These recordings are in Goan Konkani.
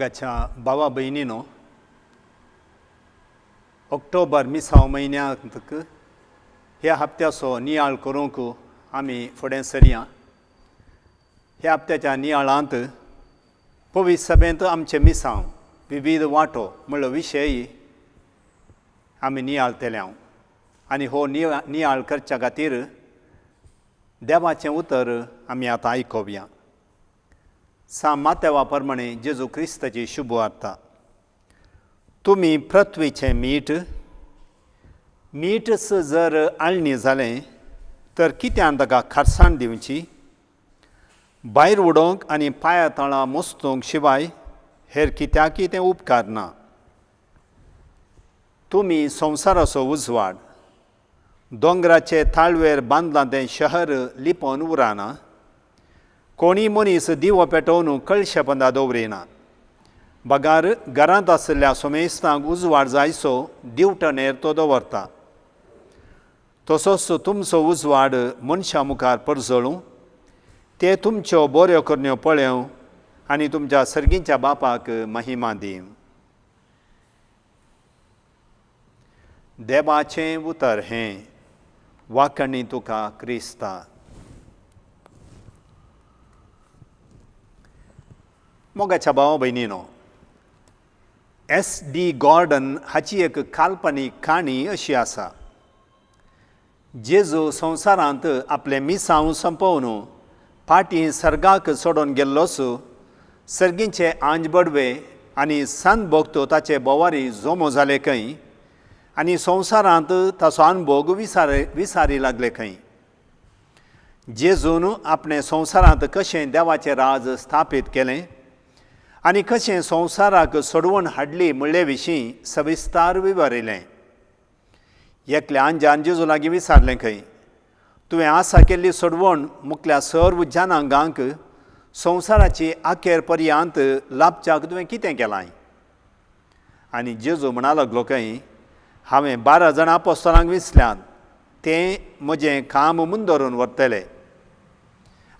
मोगाच्या भावा भयणीनो, ऑक्टोबर मिसांव म्हयन्यांत ह्या हप्त्याचो नियाळ करूंक आमी फुडें सरया. ह्या हप्त्याच्या नियाळांत पवित्र सभेंत आमचे मिसांव विविध वांटो म्हणलो विशय आमी नियाळतले हांव आनी हो नियाळ करच्या खातीर देवाचें उतर आमी आतां आयकुया. सा मातेवा प्रमाणे जेजू क्रिस्ताची शुभ वार्ता. तुमी पृथ्वीचें मीठ, मीठच जर आळणी जालें तर कित्यान ताका खारसाण दिवची? भायर उडोवंक आनी पांया तळा मोस्तूंक शिवाय हेर कित्याकय तें उपकारना. तुमी संवसाराचो उजवाड. दोंगराचे ताळवेर बांदलां तें शहर लिपोवन उरना. कोणी मनीस दिवो पेटोवन कळशे पंदा दवरिना, बगार घरांत आशिल्ल्या सोमेस्तांक उजवाड जायसो दिवटणेर तो दवरता. तसोच तुमचो उजवाड मनशां मुखार परजळूं, ते तुमच्यो बऱ्यो करण्यो पळोवं आनी तुमच्या सर्गींच्या बापाक महिमा दिवं. देवाचें उतर हें. वाकणी तुका क्रिस्ता. मोगाच्या भावा भयणीनो, एस डी गॉर्डन हाची एक काल्पनीक काणी अशी आसा. जेजू संवसारांत आपलें मिसांव संपोवन फाटीं सर्गाक सोडून गेल्लोच सर्गींचे आंज बडवे आनी संत भक्त ताचे बोवारी जमो जाले खंय आनी संवसारांत ताचो अनभोग विसारी लागले खंय. जेजून आपणें संवसारांत कशें देवाचें राज स्थापीत केलें आनी कशें संवसाराक सोडवण हाडली म्हणले विशीं सविस्तार विवरिलें. एकल्या आंजान जेजू लागीं विचारलें खंय, तुवें आसा केल्ली सोडवण मुखल्या सर्व जनांगांक संवसाराची अखेर पर्यंत लाभच्याक तुवें कितें केलां? आनी जेजू म्हणा लागलो खंय, हांवें 12 जाणां आपोस्तलांक विसल्यात, तें म्हजें काम मुंदरून व्हरतले.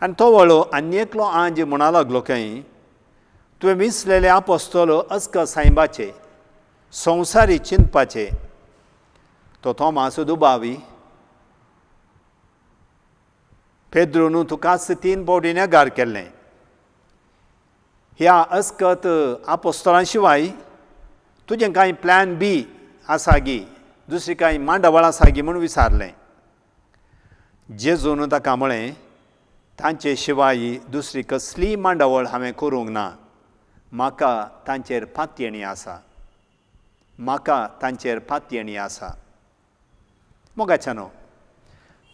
आनी तो वळो आनी एकलो आंज म्हणा लागलो खंय, तुवें विसलेले आपोस्तल अस्क सायबाचे संवसारी चिंतपाचे. तो थोमास दुबावी, पेद्रून तुकाच 3 फावटी नेगार केल्लें. ह्या अस्कत आपोस्तलां शिवाय तुजें कांय प्लॅन बी आसा गी, दुसरी कांय मांडावळ आसा गी म्हूण विचारलें. जेजून ताका म्हळें, तांचे शिवाय दुसरी कसलीय मांडावळ हांवें करूंक ना. म्हाका तांचेर पातयेणी आसा, म्हाका तांचेर पातयेणी आसा. मोगाच्यानो,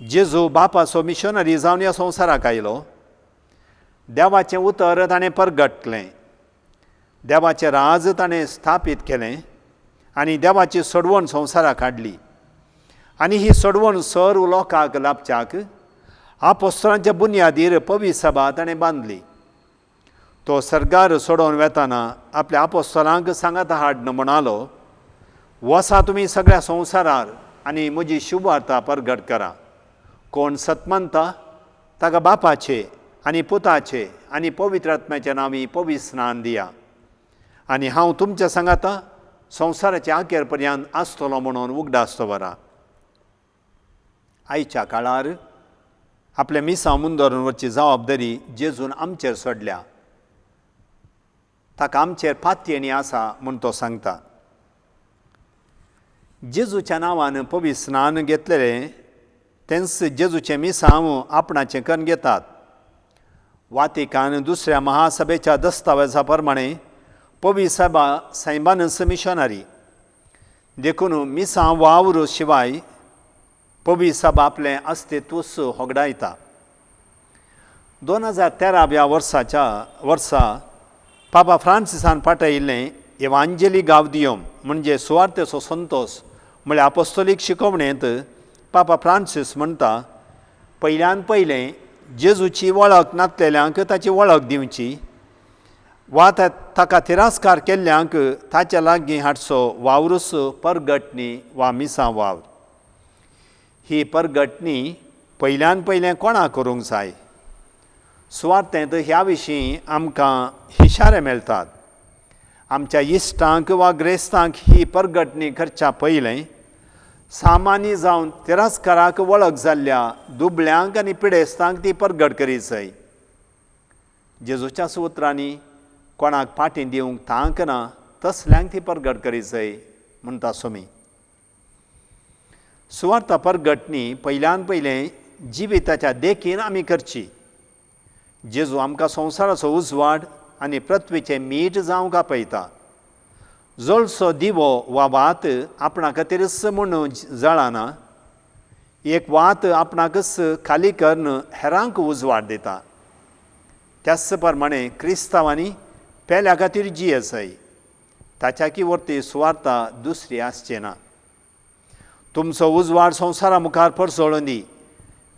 जेजू बापाचो मिशनरी जावन ह्या संवसाराक आयलो. देवाचें उतर ताणें परगटलें, देवाचें राज ताणें स्थापीत केलें आनी देवाची सोडवण संवसाराक हाडली. आनी ही सोडवण सर्व लोकांक लाभच्याक आपोस्तलांच्या बुन्यादीर पवित्र सभा ताणें बांदली. तो सर्गार सोडोवन वेताना आपल्या आपोस्तलांक सांगाता हाडन म्हणालो, वसा तुमी सगळ्या संवसारार आनी म्हजी शुभवार्ता परगट करा. कोण सतमनता ताका बापाचे आनी पुताचे आनी पवित्र आत्म्याच्या नांवी पवित्र स्नान दिया आनी हांव तुमच्या सांगाता संवसाराच्या अखेर पर्यंत आसतलो म्हणून उगडास दवरा. आयच्या काळार आपल्या मिसां मुंदरून वचची जबाबदारी जेजून आमचेर सोडल्या. ताका आमचेर पातयेणी आसा म्हूण तो सांगता. जेजूच्या नांवान पवित्र स्नान घेतलेलें तेंच जेजूचें मिसांव आपणाचें करून घेतात. वातिकान दुसऱ्या महासभेच्या दस्तावेजा प्रमाणे पवित्र सभा सायबानच मिशनरी, देखून मिसां वावर शिवाय पवित्र सभा आपलें अस्तित्वच होगडायता. 2013व्या वर्सा पापा फ्रांसिसान पाठयिल्लें एवांजेली गावदियोम म्हणजे सुवार्थेचो संतोस म्हळ्यार आपोस्तोलीक शिकवणेंत पापा फ्रांसीस म्हणटा, पयल्यान पयलें जेजूची वळख नातलेल्यांक ताची वळख दिवची वा ताका तिरस्कार केल्ल्यांक ताच्या लागीं हाडचो वावरूच परगटणी वा मिसां वावर. ही परगटणी पयल्यान पयलें कोणा करूंक जाय? सुवार्थेंत ह्या विशीं आमकां इशारे मेळटात. आमच्या इश्टांक वा ग्रेस्तांक ही परगटणी करच्या पयलें सामान्य जावन तिरस्काराक वळख जाल्ल्या दुबळ्यांक आनी पिडेस्तांक ती परगट करीत जाय. जेजूच्या उतरांनी कोणाक फाटीं दिवंक तांक ना तसल्यांक ती परगट करीत जाय म्हणटा सोमी. सुवार्ता परगटणी पयल्यान पयलें जिविताच्या देखीन आमी करची. जेजू आमकां संवसाराचो उजवाड आनी पृथ्वीचें मीठ जावंक आपयता. जळसो दिवो वा वात आपणा खातीरच म्हूण जळना, एक वात आपणाकच खाली करून हेरांक उजवाड दिता. त्याच प्रमाणे क्रिस्तांवांनी पेल्या खातीर जियेसय, ताच्याकी वरती सुवार्ता दुसरी आसची ना. तुमचो उजवाड संवसारा मुखार परसळूं दी,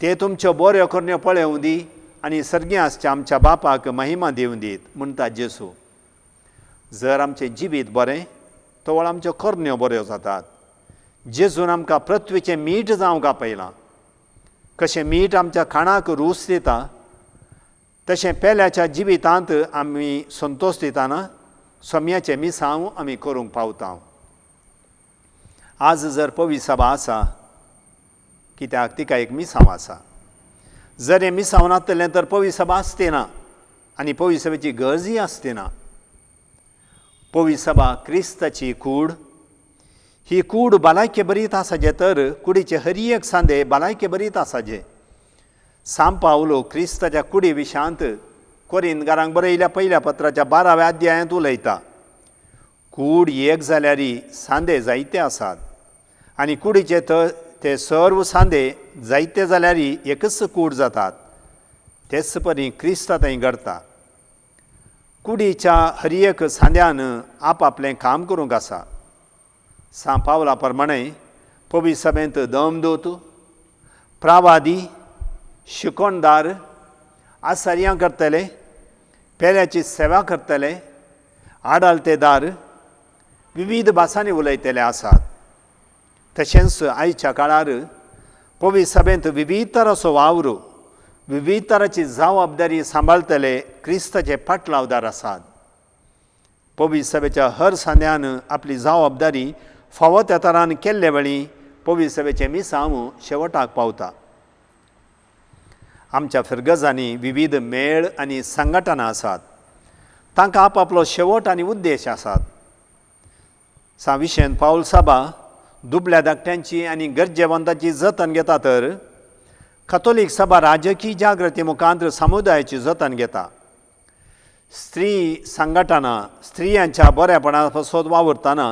ते तुमच्यो बऱ्यो करण्यो पळोवं दी आनी सर्गीं आसच्या आमच्या बापाक महिमा दिवं दीत म्हणटा जेजू. जर आमचें जिवीत बरें तवळ आमच्यो करण्यो बऱ्यो जातात. जेजून आमकां पृथ्वीचें मीठ जावंक आपयलां. कशें मीठ आमच्या खाणाक रूच दिता तशें पेल्याच्या जिवितांत आमी संतोश दिताना सोम्याचें मिसांव आमी करूंक पावता. आज जर पवी सभा आसा कित्याक तिका एक मिसांव आसा. जर हें मिसांव नासतलें तर पवी सभा आसती ना आनी पवी सभेची गरजय आसती ना. पवी सभा क्रिस्ताची कूड. ही कूड भलायके बरीत आसाचे तर कुडीचे हर एक सांदे भलायके बरीत आसाचे. सांव पावलो क्रिस्ताच्या कुडी विशांत कोरिंदगारांक बरयल्या पयल्या पत्राच्या 12व्या अध्यायांत उलयता. कूड एक जाल्यार सांदे जायते आसात आनी कुडीचे ते सर्व सांदे जायते जाल्यार एकच कूड जातात. तेच परी क्रिस्ता थंय घडता. कुडीच्या हर एक सांद्यान आपआपलें काम करूंक आसा. सांव पावला प्रमाणे पवी सभेंत दमदूत, प्रावादी, शिकोणदार आसार्यां करतले, पेल्याची सेवा करतले, आडालतेदार, विविध भासांनी उलयतले आसात. तशेंच आयच्या काळार पवी सभेंत विविध तराचो वावर, विविध तराची जबाबदारी सांबाळटले क्रिस्ताचे फाटलावदार आसात. पवी सभेच्या हर सांद्यान आपली जबाबदारी फावो त्या तरान केल्ले वेळी पवी सभेचें मिसांव शेवटाक पावता. आमच्या फिरगजांनी विविध मेळ आनी संघटना आसात. तांकां आपआपलो शेवट आनी उद्देश आसात. सांव विशेन पावल साबा दुबल्या धाकट्यांची आनी गरजेवंतांची जतन घेता तर कथोलीक सभा राजकीय जागृती मुखांत समुदायाची जतन घेता. स्त्री संघटना स्त्रियांच्या बऱ्यापणा पासत वावुरतना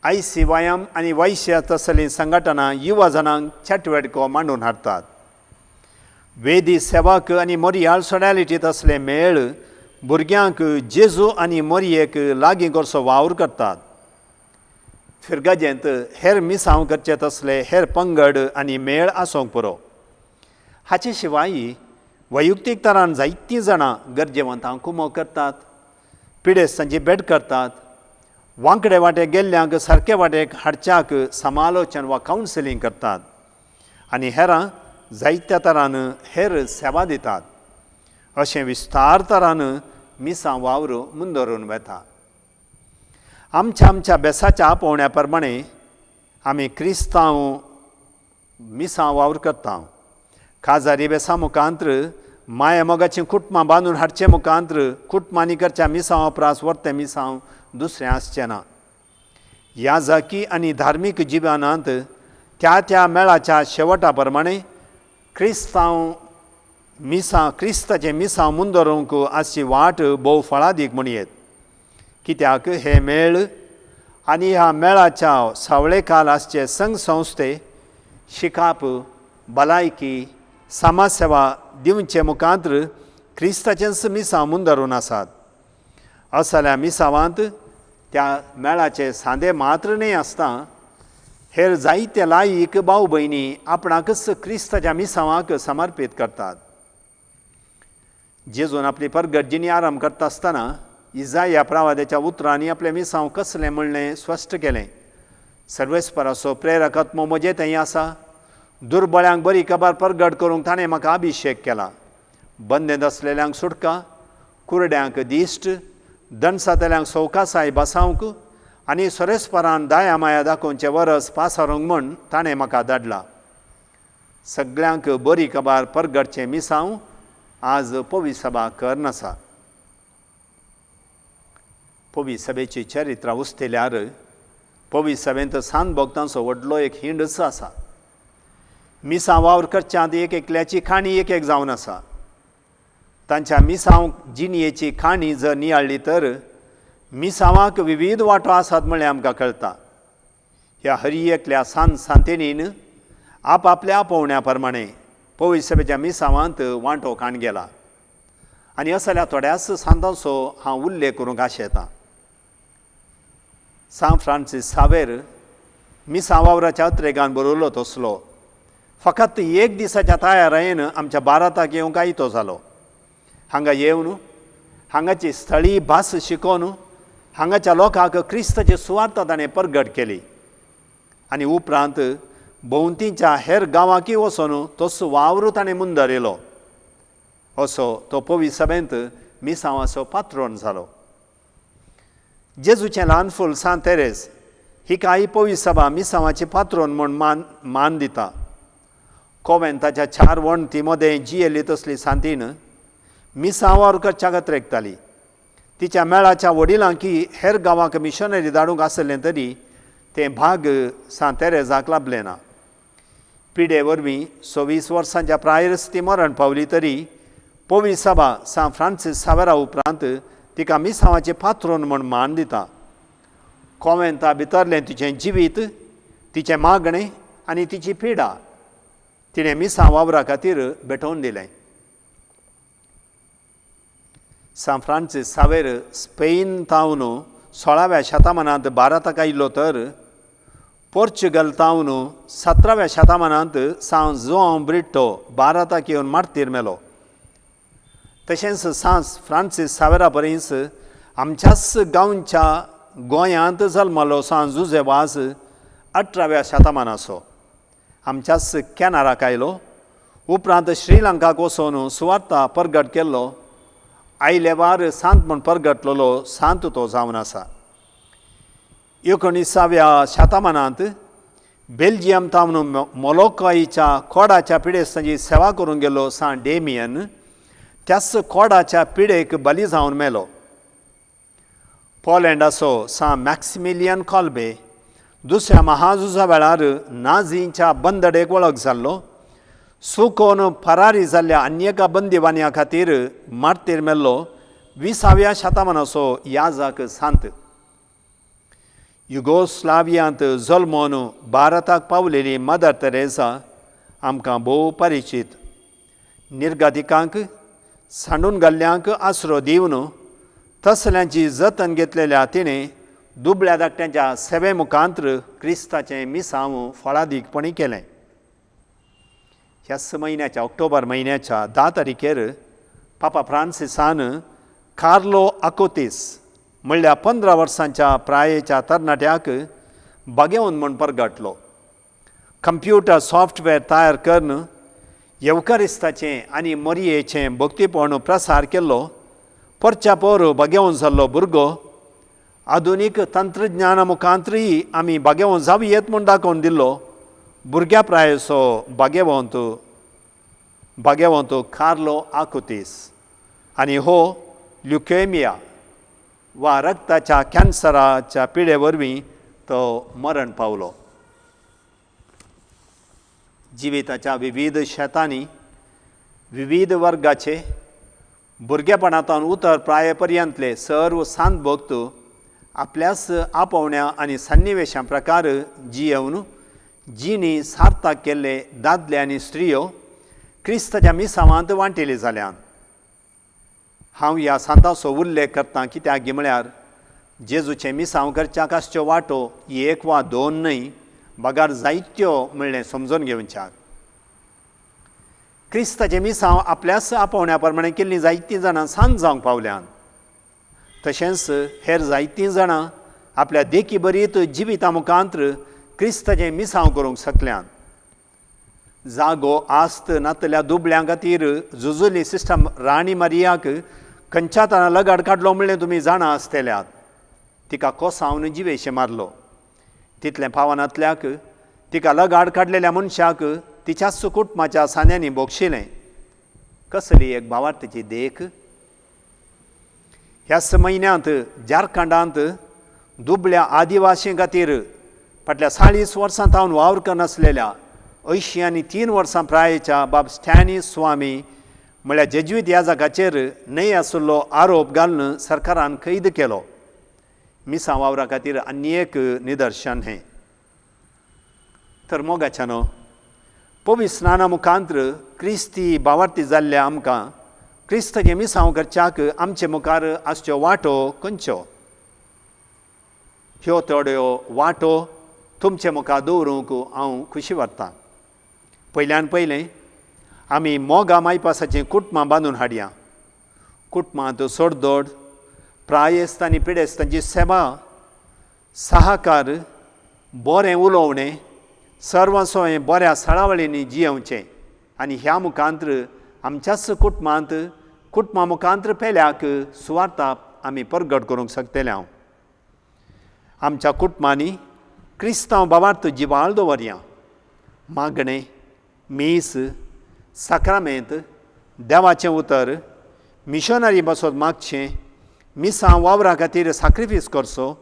आयसीवायम आनी वैश्य तसलीं संघटना युवा जणांक चटवटको मांडून हाडटात. वेदी सेवक आनी मोरियाल सोडॅलिटी तसले मेळ भुरग्यांक जेजू आनी मोरयेक लागीं करचो वावर करतात. फिरगजेंत हेर मिसांव करचे तसले हेर पंगड आनी मेळ आसूंक पुरो. हाचे शिवाय वैयक्तीक तरान जायतीं जाणां गरजेवंतांक कुमो करतात, पिडेस्तांची भेट करतात, वांकडे वाटे गेल्ल्यांक सारके वाटेक हाडच्याक समालोचन वा कावन्सिलींग करतात आनी हेरां जायत्या तरान हेर सेवा दितात. अशें विस्तार तरान मिसां वावर मुंदरून वेता. आमच्या आमच्या बेसाच्या आपोवण्या प्रमाणे आमी क्रिस्तांव मिसां वावर करता. काजारी बेसा मुखांत्र माया मोगाचीं कुटुंबां बांदून हाडचे मुखांत्र कुटुंबांनी करच्या मिसांव उपरांत वर्तें मिसांव दुसरें आसचें ना. ह्या जाकी आनी धार्मीक जिवनांत त्या त्या मेळाच्या शेवटा प्रमाणे क्रिस्तांव मिसां क्रिस्ताचें मिसांव मुंदरूंक आसची वाट भोव फळादीक म्हणयेत. कित्याक हे मेळ आनी ह्या मेळाच्या सावळेकाल आसचे संघ संस्थे शिकाप, भलायकी, समाज सेवा दिवचे मुखांत्र क्रिस्ताचेंच मिसांव मुंदरून आसात. असल्या मिसांवांत त्या मेळाचे सांदे मात्र न्हय आसता, हेर जायते लायक भाव भयणी आपणाकच क्रिस्ताच्या मिसांवाक समर्पीत करतात. जेजून आपली परगट आराम करता आसतना इजाया प्रावाद्याच्या उतरांनी आपलें मिसांव कसलें म्हणलें स्पश्ट केलें. सर्वेस्पराचो प्रेरक आत्मो म्हजे थंय आसा, दुर्बळ्यांक बरी खबर परगट करूंक ताणें म्हाका अभिशेक केला, बंदेंत आसलेल्यांक सुटका, कुरड्यांक दिश्ट, दणसातल्यांक सवकासाय बसावंक आनी सोरेस्परान दाया माया दाखोवचें वरस पासारूंक म्हण ताणें म्हाका धाडला. सगल्यांक बरी खबर परगटचें मिसांव आज पवी सभा करन आसा. पवी सभेची चरित्रां उस्तिल्यार पवी सभेंत सांत भक्तांचो व्हडलो एक हिंडच आसा. मिसां वावर करच्यांत एक एकल्याची काणी एक एक जावन आसा. तांच्या मिसांव जिणयेची काणी जर नियाळ्ळी तर मिसांवाक विवीध वांटो आसात म्हळ्ळें आमकां कळटा. ह्या हरी एकल्या सांत सांतिणीन आपआपल्या आपोवण्या प्रमाणे पवी सभेच्या मिसांवांत वांटो काण गेला आनी असल्या थोड्याच सांतांचो हांव उल्लेख करूंक आशेतां. सांत फ्रांसीस सावेर मिसां वावराच्या अत्रेगान बरयलो तसलो फकत एक दिसाच्या तयारायेन आमच्या भारताक येवंक आयतो जालो. हांगा येवन हांगाची स्थळीय भास शिकोवन हांगाच्या लोकांक क्रिस्ताची सुवार्ता ताणें परगट केली आनी उपरांत भोंवतीच्या हेर गांवांकय वचून तसो वावर ताणें मुंदरिलो. असो तो पवी सभेंत मिसांवाचो पात्रोन जालो. जेजूचें ल्हान फूल सांत तेरेज हिकाय पवी सभा मिसांवाची पात्रोन म्हूण मान मान दिता. कोवेंताच्या चार वणती मदें जियेल्ली तसली सांतीन मिसांवार करच्या गत्रेकताली. तिच्या मेळाच्या वडिलांकी हेर गांवांक मिशनरी धाडूंक आसलें तरी तें भाग सांत तेरेजाक लाबलें ना. पिडे वरवीं 26 वर्सांच्या प्रायरच ती मरण पावली तरी पवी सभा सांत फ्रांसीस सावेरा उपरांत तिका मिसांवाचें पात्रोन म्हूण मान दिता. कोवेंता भितरलें तिचें जिवीत, तिचें मागणें आनी तिची पिडा तिणें मिसां वावरा खातीर भेटोवन दिलें. सांत फ्रांसीस सावेर स्पेन तावन 16व्या शतमानांत भारताक आयिल्लो तर पोर्चुगल तावन 17व्या शतमानांत सांत जुआंव ब्रिट्टो भारताक येवन मार्तीर मेलो. तशेंच सांत फ्रांसीस सावेरा परींच आमच्याच गांवच्या गोंयांत जल्मलो सांत जुजे वाज 18व्या शतमानाचो आमच्याच कॅनराक आयलो. उपरांत श्रीलंकाक वचून सुवार्ता परगट केल्लो. आयले वार सांत म्हूण परगटलेलो सांत तो जावन आसा. 19व्या शतमानांत बेल्जियम तावन मोलोकाईच्या कोडाच्या पिडेस्तांची सेवा करूंक गेल्लो सांत डेमियन त्याच कोडाच्या पिडेक बली जावन मेलो. पोलंडाचो सांत मॅक्सिमिलियन कॉल्बे दुसऱ्या महाझुजा वेळार नाझींच्या बंदडेक वळख जाल्लो. सुकोन फरारी जाल्ल्या आनी एका बंदिवान्या खातीर मार्तीर मेल्लो 20व्या शतमानाचो याजक सांत. युगोस्लावियांत जल्मोन भारताक पावलेली मदर तेरेसा आमकां भोव परिचीत. निर्गतिकांक सांडून घाल्ल्यांक आसरो दिवन तसल्यांची जतन घेतलेल्या तिणें दुबळ्या धाकट्यांच्या सेवे मुखांत्र क्रिस्ताचें मिसांव फळादीकपणी केलें. ह्याच म्हयन्याच्या ऑक्टोबर म्हयन्याच्या 10 तारखेर पापा फ्रांसिसान कार्लो आकोतीस म्हणल्यार 15 वर्सांच्या प्रायेच्या तरणाट्याक बागेवन म्हूण परगटलो. कंप्युटर सॉफ्टवेअर तयार करून येवकारिस्ताचें आनी मोरयेचें भक्तीपण प्रसार केल्लो परच्या पोर बागेवन जाल्लो भुरगो आधुनीक तंत्रज्ञाना मुखांतरूय आमी बागेवन जावं येत म्हूण दाखोवन दिल्लो भुरग्या प्रायेचो बागेवंत बागेवंत कार्लो आकुतीस आनी हो ल्युकेमिया वा रक्ताच्या कॅन्सराच्या पिडे वरवीं तो मरण पावलो. जिविताच्या विविध शेतांनी विविध वर्गाचे भुरगेपणांतल्यान उतर प्राये पर्यंतले सर्व सांत भक्त आपल्याच आपोवण्या आनी सन्निवेशां प्रकार जियेवन जिणी सार्थक केल्ले दादले आनी स्त्रियो क्रिस्ताच्या मिसावांत वांटेली जाल्यात. हांव ह्या सांताचो उल्लेख करता कित्याक म्हळ्यार जेजूचें मिसांव करच्याक आसच्यो वाटो एक वा दोन न्हय बगार जायत्यो म्हणलें समजून घेवच्याक. क्रिस्ताचें मिसांव आपल्याच आपोवण्या प्रमाणे केल्लीं जायतीं जाणां सांत जावंक पावल्यात. तशेंच हेर जायतीं जाणां आपल्या देखी बरीत जिविता मुखांत्र क्रिस्ताचें मिसांव करूंक शकल्यात. जागो आस्त नातल्या दुबळ्यां खातीर झुजुली सिस्टम राणी मारियाक खंयच्या तरान लगाड काडलो म्हणलें तुमी जाणा आसतल्यात. तिका कोसावन जिवेशें मारलो. तितलें पावनातल्याक तिका लगाड काडलेल्या मनशाक तिच्याच कुटुंबाच्या सांद्यांनी भोगशिलें. कसली एक भावार्थीची देख. ह्याच म्हयन्यांत झारखंडांत दुबळ्या आदिवासी खातीर फाटल्या 40 वर्सां थावन वावर करनासलेल्या 83 वर्सां प्रायेच्या बाब स्टॅनी स्वामी म्हळ्यार जेज्वीत ह्या जागाचेर न्हय आशिल्लो आरोप घालून सरकारान कैद केलो. मिसां वावरा खातीर आनी एक निदर्शन हें. तर मोगाच्यानो, पवित्र स्नाना मुखांत्र क्रिस्ती भावार्थी जाल्ल्या आमकां क्रिस्ताचें मिसांव करच्याक आमचे मुखार आसच्यो वाटो खंयच्यो? ह्यो थोड्यो वाटो तुमचे मुखार दवरूंक हांव खुशी वाडटां. पयल्यान पयलें आमी मोगा मायपासाचीं कुटुंबां बांदून हाडया. कुटुंबांत सोडदोड, प्रायेस्त आनी पिडेस्तांची सेवा, साहकार, बरें उलोवणें, सर्वसोय बऱ्या सळावळींनी जियेवचें आनी ह्या मुखांत्र आमच्याच कुटुंबांत कुटुंबा मुखांत्र पेल्याक सुवार्ता आमी परगट करूंक शकतले. हांव आमच्या कुटुंबांनी क्रिस्तांव भावार्थ जिवाळ दवरया. मागणें, मीस, साक्रामेंत, देवाचें उतर, मिशनरी बसत मागचें, मिसां वावरा खातीर साक्रिफीस करचो,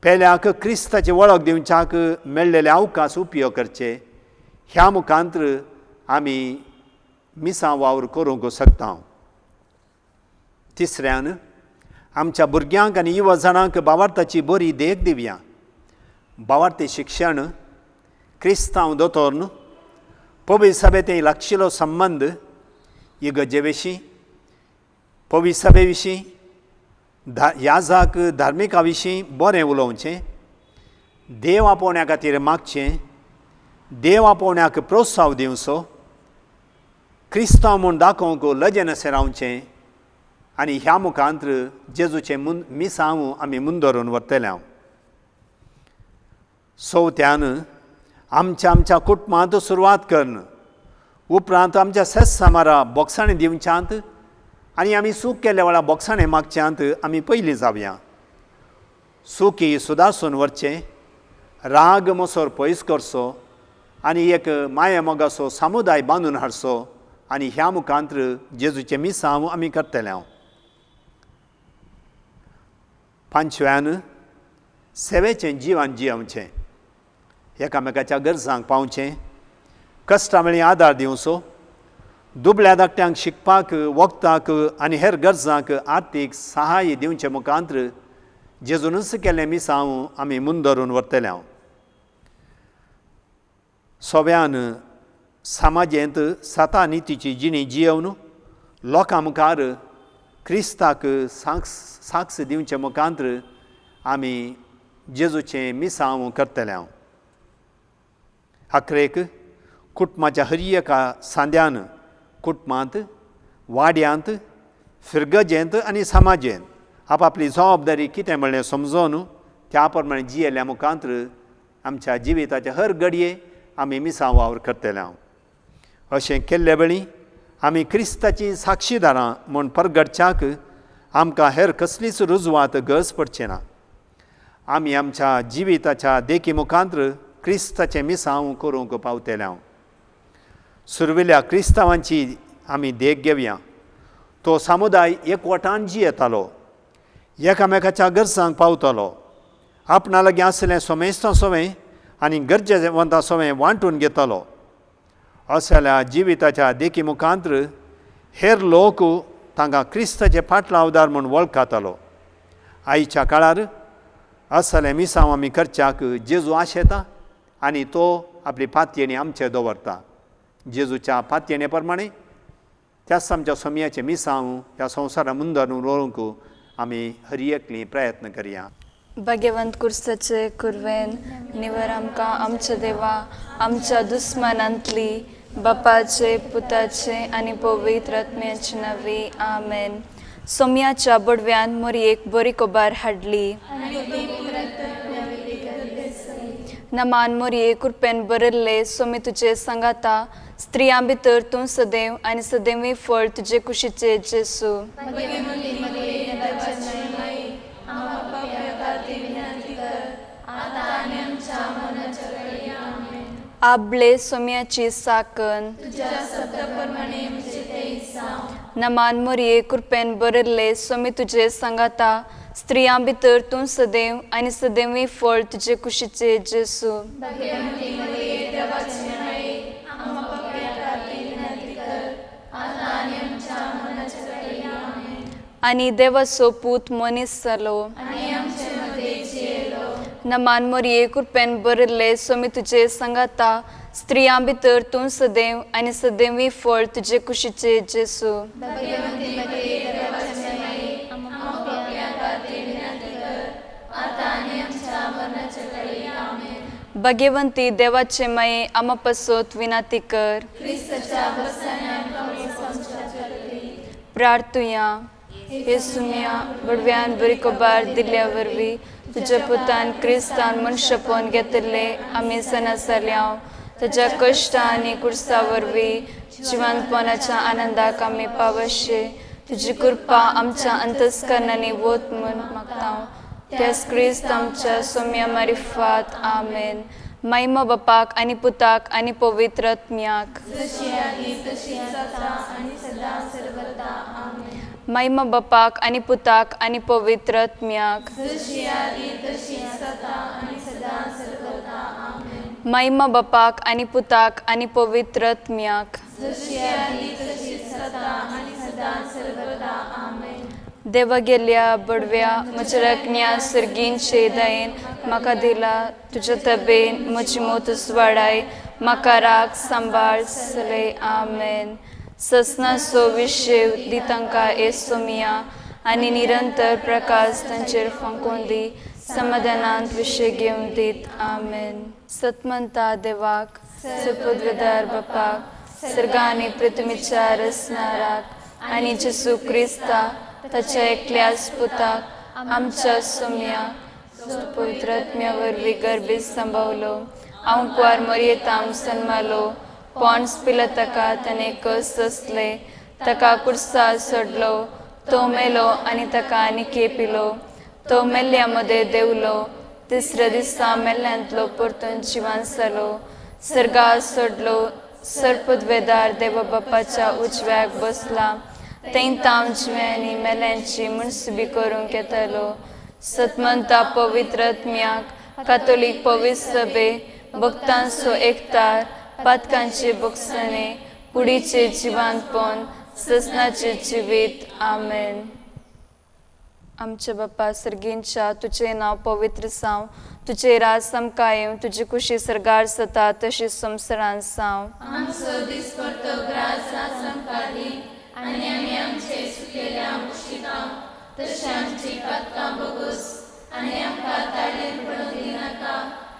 पेल्याक क्रिस्ताची वळख दिवच्याक मेळ्ळेले अवकाश उपयोग करचे. ह्या मुखांत्र आमी मिसां वावर करूंक शकता. तिसऱ्यान आमच्या भुरग्यांक आनी युवा जाणांक भावार्थाची बरी देख दिवया. भावार्थी शिक्षण, क्रिस्तांव दोतोर्न, पवित्र सभेंत लागशिल्लो संबंद, इगर्जे विशीं, पवित्र सभे विशीं, याजाक धार्मिका विशीं बरें उलोवचें, देव आपोवण्या खातीर मागचें, देव आपोवण्याक प्रोत्साव दिवचो, क्रिस्तांव म्हूण दाखोवंक लजेन रावचें आनी ह्या मुखांत्र जेजूचें मिसांव आमी मुंदरून व्हरतले. हांव चवथ्यान आमच्या आमच्या कुटुंबांत सुरवात करून उपरांत आमच्या सेस सामारा बोगसाणें दिवच्यांत आनी आमी सूख केल्ल्या वेळार बोगसाणें मागच्यांत आमी पयलीं जावया. सुखी सुदासून व्हरचें, राग मोसोर पयस करचो आनी एक माया मोगाचो समुदाय बांदून हाडचो आनी ह्या मुखांत्र जेजूचें मिसांव आमी करतले. हांव पांचव्यान सेवेचें जिवन जियेवचें, एकामेकाच्या गरजांक पावचें, कश्टां वेळी आदार दिवचो, दुबळ्या धाकट्यांक शिकपाक, वखदाक आनी हेर गरजांक आर्थीक सहाय्य दिवचे मुखांत्र जेजूनच केल्लें मिसांव आमी मुंदरून व्हरतले. हांव सव्यान समाजेंत सता नितीची जिणी जियेवन लोकां मुखार क्रिस्ताक साक्ष दिवचे मुखांत्र आमी जेजूचें मिसांव करतले. हांव अकरेक कुटुंबाच्या हर एका सांद्यान कुटुंबांत, वाड्यांत, फिरगजेंत आनी समाजेंत आपापली जबाबदारी कितें म्हणलें समजून त्या प्रमाणे जियेल्ल्या मुखांत्र आमच्या जिविताच्या हर घडये आमी मिसांव वावर करतले. हांव अशें केल्ले वेळी आमी क्रिस्ताची साक्षीदारां म्हूण परगटच्याक आमकां हेर कसलीच रुजवात गरज पडची ना. आमी आमच्या जिविताच्या देखी मुखांत्र क्रिस्ताचें मिसांव करूंक पावतले. हांव सुरवेल्या क्रिस्तांवांची आमी देख घेवया. तो समुदाय एकवटान जियेतालो, एकामेकाच्या गरजांक पावतालो, आपणा लागीं आसलें सोमेस्तां सोवें आनी गरजेवंतां सोवें वांटून घेतालो. असल्या जिविताच्या देखी मुखांत्र हेर लोक तांकां क्रिस्ताचे फाटलावदार म्हूण वळखतालो. आयच्या काळार असलें मिसांव आमी करच्याक जेजू आशेता आनी तो आपली पातयेणी आमचे दवरता. जेजूच्या पातयेणे प्रमाणे त्याच आमच्या सोमयाचें मिसांव ह्या संवसारा मुंदर व्हरूंक आमी हर एकली प्रयत्न करया. भाग्यवंत कुर्साचे कुरवेन निवर आमकां आमच्या देवा आमच्या दुस्मानांतली बापाचे पुताचे आनी पवित्र आत्म्याचे नांवी आमेन. सोम्याच्या बडव्यान मोरयेक बरी कोबार हाडली. नमान मोरये कुरपेन बरयल्ले सोमी तुजे सांगाता, स्त्रियां भितर तूं सदैव आनी सदैवूय फळ तुजे कुशीचे जेसू. आबले सोम्याची साकन. नमान मोरये, कृपेन बरयल्ले, सोमी तुजे सांगाता, स्त्रियां भितर तूं सदैव आनी सदैवूय फळ तुजे कुशीचे जेसू. आनी देवाचो पूत मनीस जालो. नमान मोरये, कृपेन बरयल्ले, सोमी तुजे सांगाता, स्त्रियां भितर तूं सदैव आनी सदैवूय फळ तुजे कुशीचे जेसू. भाग्यवंती देवाचे माये, आमा पासत विनाती कर. प्रार्थुया. हे सुम्या, बडव्यान बरी खबर दिल्ल्या वरवीं तुज्या पुतान क्रिस्तान मनशपण घेतिल्ले आमी सनासल्या. ताच्या कश्ट आनी कुर्सा वरवीं जिवंतपणाच्या आनंदाक आमी पावशे तुजी कृपा आमच्या अंतस्करणांनी वत म्हूण मागता, त्याच क्रिस्त आमच्या सोम्या मारिफात. आमेन. मायमा बापाक आनी पुताक आनी पवित्र आत्म्याक. मायमा बापाक आनी पुताक आनी पवित्र आत्म्याक. मायमा बापाक आनी पुताक आनी पवित्र आत्म्याक. देवा गेल्या बडव्या, म्हज्या रकण्या सर्गींचे दयेन म्हाका दिला तुज्या तबेन म्हजी मोत वाडाय, म्हाका राग सांबाळ सले. आमेन. ससनाचो विशेव दी तांकां ए सोमिया, आनी निरंतर प्रकाश तांचेर फांकून दी, समाधानांत विशय घेवन दीत. आमेन. सतमंता देवाक, सपदवेदार बापाक, सर्गा आनी पृथ्वीच्या रसनाराक, आनी जेसू क्रिस्ता ताच्या एकल्याच पुताक आमच्या सोम्या, पवित्र आत्म्या वरवीं गर्भीत सांबावलो, आंकवार मरयेताम सन्मालो, पॉन्स पिला ताका ताणें कस सोंसले, ताका कुर्सार सोडलो, तो मेलो आनी ताका आनी पिलो, तो मेल्ल्या मदें देंवलो, तिसऱ्या दिसा मेल्ल्यांतलो परतून जिवान जालो, सर्गार सोडलो, सर्पद्वेदार देवा बापाच्या उजव्याक बसला, थंय तांव जिव्यांनी मेल्यांची मुनसुबी करूंक येतालो. सतमंता पवित्र आत्म्याक, कातोलीक पवित्र सभे, भक्तांचो एकतार, पातकांचे बोगसणे, कुडीचे जिवानपण, ससनाचे जिवीत. आमेन. आमच्या बापा सर्गींच्या, तुजें नांव पवित्र जावं, तुजें राज आमकां येवं, तुजी खुशी सर्गार जाता तशी संवसारांत जावं. आमचो दिसपट्टो ग्रास आज आमकां दी आनी आमी आमचे चुकलेल्या मुशितां तशें आमची पातकां भोगोस आनी आमकां ताळेर पडूंक दिनाका,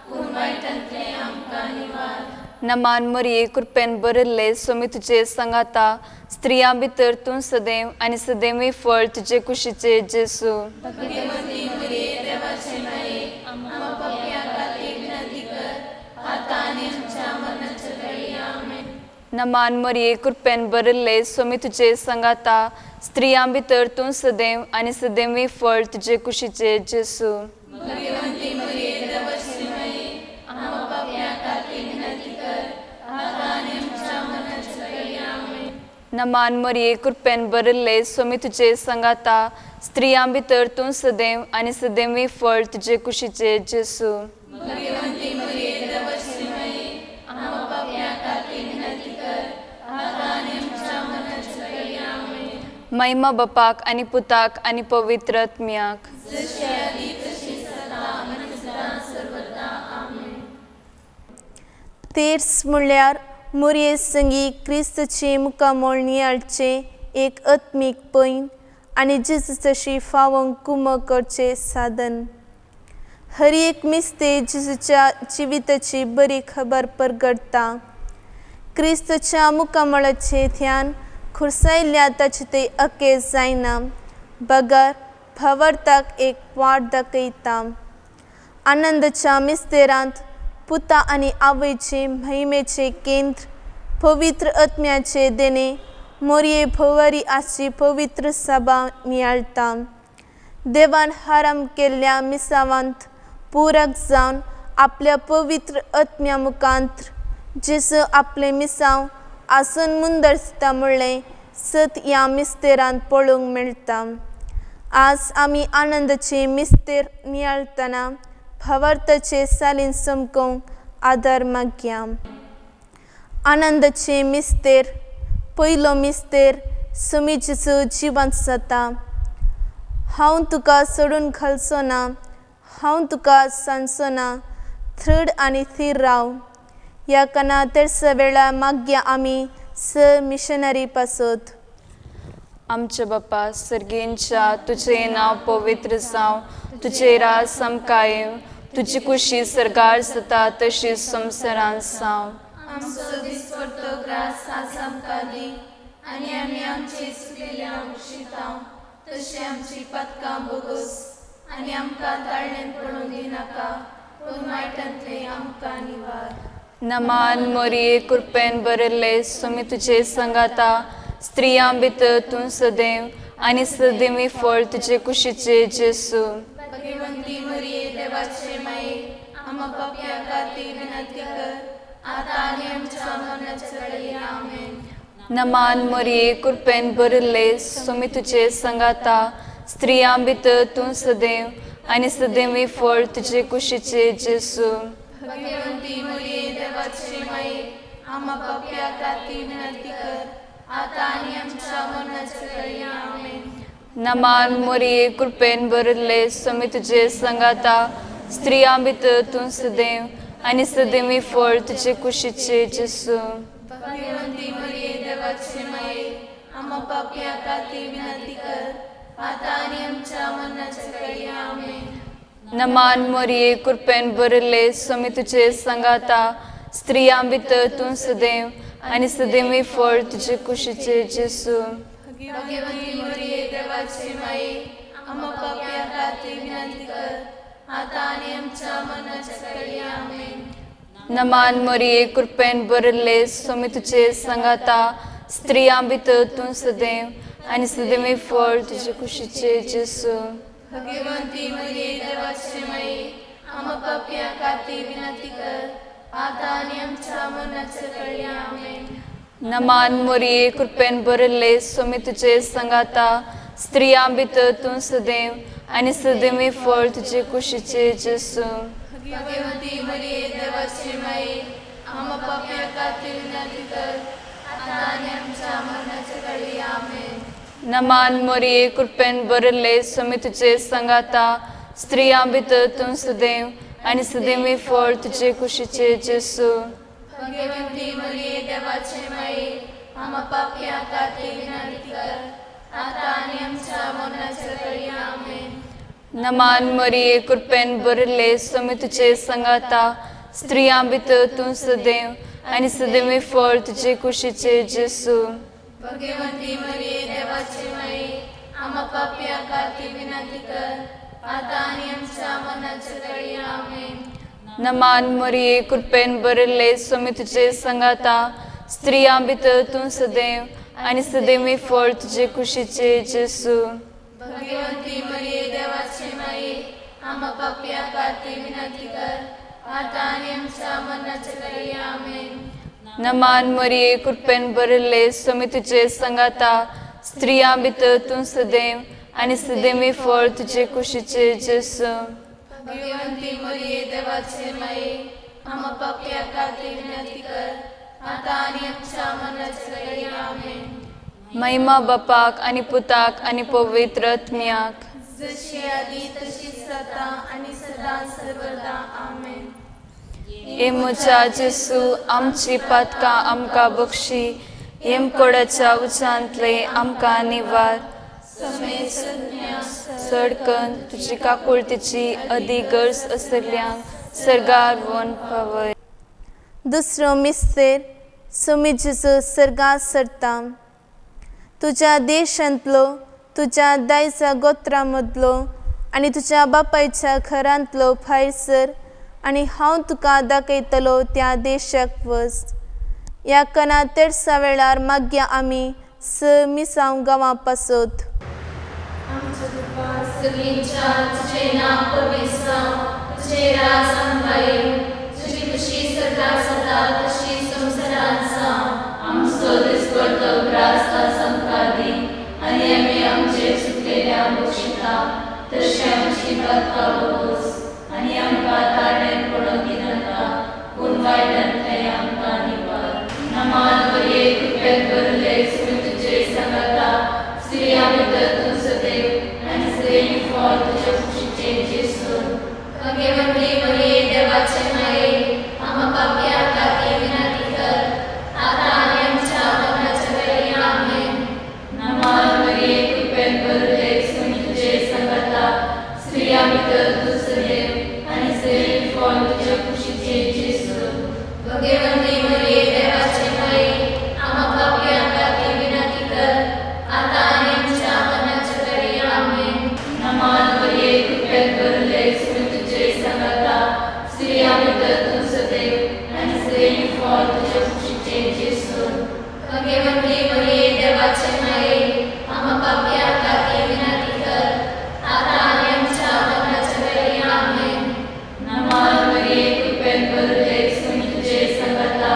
पूण वायटांतलें आमकां निवार. नमान मरये, कृपेन बरयल्ले, सोमी तुजे सांगाता, स्त्रियां भितर तूं सदैव आनी सदैवूय फळ तुजे कुशीचे जेसू. भाग्यवंती मरिये, देवाचे माये, आमकां पापयां खातीर विनंती कर, आतां आनी आमच्या मरणाच्या वेळी. आमेन. नमान मरये, कृपेन बरयल्ले, सोमी तुजे सांगाता, स्त्रियां भितर तूं सदैव आनी सदैवूय फळ तुजे कुशीचे जेसू. भाग्यवंती मरिये, देवाचे माये, आमकां पापयां खातीर विनंती कर, आतां आनी आमच्या मरणाच्या वेळी. आमेन. नमान मरये, कृपेन बरयल्ले, सोमी तुजे सांगाता, स्त्रियां भितर तूं सदैव आनी सदैवूय फळ तुजे कुशीचे जेसू. भाग्यवंती मरिये, देवाचे माये, आमकां पापयां खातीर विनंती कर, आतां आनी आमच्या मरणाच्या वेळी. आमेन. महिमा बापाक आनी पुताक आनी पवित्र आत्म्याक. जशी आदी तशी सदां आनी सदां सर्वदा. आमेन. तेर्स म्हणल्यार मोरये संगी क्रिस्तचे मुखामळ नियाळचें एक आत्मीक पैन आनी जेजूची फावोंक कुमक करचें साधन. हर एक मिस्ते जेजूच्या जिविताची बरी खबर परगटता. क्रिस्तच्या मुखामळाचें ध्यान खुर्सायल्ल्या ताचें तें अकेज जायना, बगर भावार्थाक एक वाट दाखयता. आनंदाच्या मिस्तेरांत पुता आनी आवयचे महिमेचें केंद्र पवित्र आत्म्याचे देणे मोरये भोवारी आसची पवित्र सभा नियाळटा. देवान हाराम केल्ल्या मिसावांत पुरक जावन आपल्या पवित्र आत्म्या मुखांत जेजू आपले मिसांव आसून मुंदरसता म्हणलें सत ह्या मिस्तेरांत पळोवंक मेळटा. आज आमी आनंदाचे मिस्तेर नियाळतना भावार्थाचे सालीन चमकोवंक आदार मागया. आनंदाचे मिस्तेर पयलो मिस्तेर सुमी जेजू जिवंत जाता. हांव तुका सोडून घालचो ना, हांव तुका सांजचो ना, थ्रड आनी थीर राव. ह्या काना तेर्सा वेळार मागया आमी स मिशनरी पासत. आमच्या बापा सर्गेंच्या, तुजें नांव पवित्र जावं, तुजें राज आमकां येवं, तुजी कुशी सर्गार जाता तशी संवसारांत जावं. आमचो दिसपडतो ग्रास आज आमकां दी आनी आमी आमचे चुकलेल्या शितांव तशें आमची पातकां बोगस आनी आमकां ताळणेन पडून दिनाका, पूण वायटांतलें आमकां निवार. नमान मोरये, कृपेन भरिल्ले, स्वामी तुजे संगाता, स्त्रियां भितर तूं सदैव आनी सदैवी फळ तुजे कुशीचे जेसू. भगवंती मरिये, देवाचे माये, आम्हा पापया खातीर विनंती कर, आता आनी आमच्या मरणाच्या वेळी. आमेन. नमान मोरये, कृपेन भरिल्ले, स्वामी तुजे संगाता, स्त्रियां भितर तूं सदैव आनी सदैवी फळ तुजे कुशीचे जेसू. भगवंती मरिये, देवाचे माये, आम्हा पापया खातीर विनंती कर, आता आनी आमच्या मरणाच्या वेळी. आमेन. नमान मोरये, कृपेन भरिल्ले, स्वामी तुजे संगाता, स्त्रियां भितर तूं सदैव आनी सदैवी फळ तुजे कुशीचे जेसू. भगवंती मरिये, देवाचे माये, आम्हा पापया खातीर विनंती कर, आता आनी आमच्या मरणाच्या वेळी. आमेन. नमान मोरये, कृपेन भरिल्ले, स्वामी तुजे संगाता, स्त्रियां भितर तूं सदैव आनी सदैवी फळ तुजे कुशीचे जेसू. भगवंती मरिये, देवाचे माये, आम्हा पापया खातीर विनंती कर, आता आनी आमच्या मरणाच्या वेळी. आमेन. नमान मोरये, कृपेन भरिल्ले, स्वामी तुजे संगाता, स्त्रियां भितर तूं सदैव आनी सदैवी फळ तुजे कुशीचे जेसू. भगवंती मरिये, देवाचे माये, आम्हा पापया खातीर विनंती कर, आता आनी आमच्या मरणाच्या वेळी. आमेन. नमान मोरये, कृपेन भरिल्ले, स्वामी तुजे संगाता, स्त्रियां भितर तूं सदैव आनी सदैवी फळ तुजे कुशीचे जेसू. भगवंती मरिये, देवाचे माये, आम्हा पापया खातीर विनंती कर, आता आनी आमच्या मरणाच्या वेळी. आमेन. नमान मोरये, कृपेन भरिल्ले, स्वामी तुजे संगाता, स्त्रियां भितर तूं सदैव आनी सदैवी फळ तुजे कुशीचे जेसू. भगवंती मरिये, देवाचे माये, आम्हा पापया खातीर विनंती कर, आता आनी आमच्या मरणाच्या वेळी. आमेन. नमान मोरये, कृपेन भरिल्ले, स्वामी तुजे संगाता, स्त्रियां भितर तूं सदैव आनी सदैवी फळ तुजे कुशीचे जेसू. भगवंती मरिये, देवाचे माये, आम्हा पापया खातीर विनंती कर, आता आनी आमच्या मरणाच्या वेळी. आमेन. नमान मोरये, कृपेन भरिल्ले, स्वामी तुजे संगाता, स्त्रियां भितर तूं सदैव आनी सदैवी फळ तुजे कुशीचे जेसू. भगवंती मरिये, देवाचे माये, आम्हा पापया खातीर विनंती कर, आता आनी आमच्या मरणाच्या वेळी. आमेन. नमान मोरये, कृपेन भरिल्ले, स्वामी तुजे संगाता, स्त्रियां भितर तूं सदैव आनी सदैवी फळ तुजे कुशीचे जेसू. भगवंती मरिये, देवाचे माये, आम्हा पापया खातीर विनंती कर, आता आनी आमच्या मरणाच्या वेळी. आमेन. महिमा बापाक आनी पुताक आनी पवित्र आत्म्याक, जशी आदी तशीच आता आणि सदा सर्वदा. आमेन. हे म्हज्या जेसू, आमची पातकां आमकां बक्षी, हेमकोडाच्या उचांतले आमकां निवार, चडकन तुजी काकुळतीची अदी गरज आसतल्यांक सर्गार व्हरून पावय. दुसरो मिस्तेर सुमी जेजू सर्गात सरता. तुज्या देशांतलो, तुज्या दायजा गोत्रा मदलो आनी तुज्या बापायच्या घरांतलो भायर सर आनी हांव तुका दाखयतलो त्या देशाक वच. ह्या कना तेरसा वेळार मागया आमी स मिसांव गांवां पासत. सगळींच्या तुझे नाव पवित्र जावं, तुझे राज आमकां येवं, तुजी खुशी सरकार जाता तशी संवसारांत जावं. आमचो दिसपडतो ग्रास आज आमकां दी आनी आमी आमचे चुकलेल्या बक्षिता तशी आमची पातकां बगोस आनी आमकां ताळ्यान पडोवंक दिनाका पूण वायटांतलें आमकां निवार. नमान मरिये, कृपेन भरले, सुमी तुजे सांगाता, स्त्रियां भितर तूं सदैव आनी स्त्रियेनी फळ तुज्या कुशीचें जेजू. भगवंती मरिये, देवाचे माये, आम्हा पापया खातीर विनंती कर, आता आनी आमच्या मरणाच्या वेळी. आमेन. नमान मरिये, कृपेन भरले, सुमी तुजे सांगाता, स्त्रियां भितर तूं सदैव आनी स्त्रियेनी फळ तुज्या कुशीचें जेजू. भगवंती मरिये, देवाचे माये, आम्हा पापया खातीर विनंती कर, आता आनी आमच्या मरणाच्या वेळी. आमेन. नमान मरिये, कृपेन भरले, सुमी तुजे सांगाता, स्त्रियां भितर तूं सदैव आनी स्त्रियेनी फळ तुज्या कुशीचें जेजू. भगवंती मरिये, देवाचे माये, आम्हा पापया खातीर विनंती कर, आता आनी आमच्या मरणाच्या वेळी. आमेन. नमान मरिये, कृपेन भरले, सुमी तुजे सांगाता,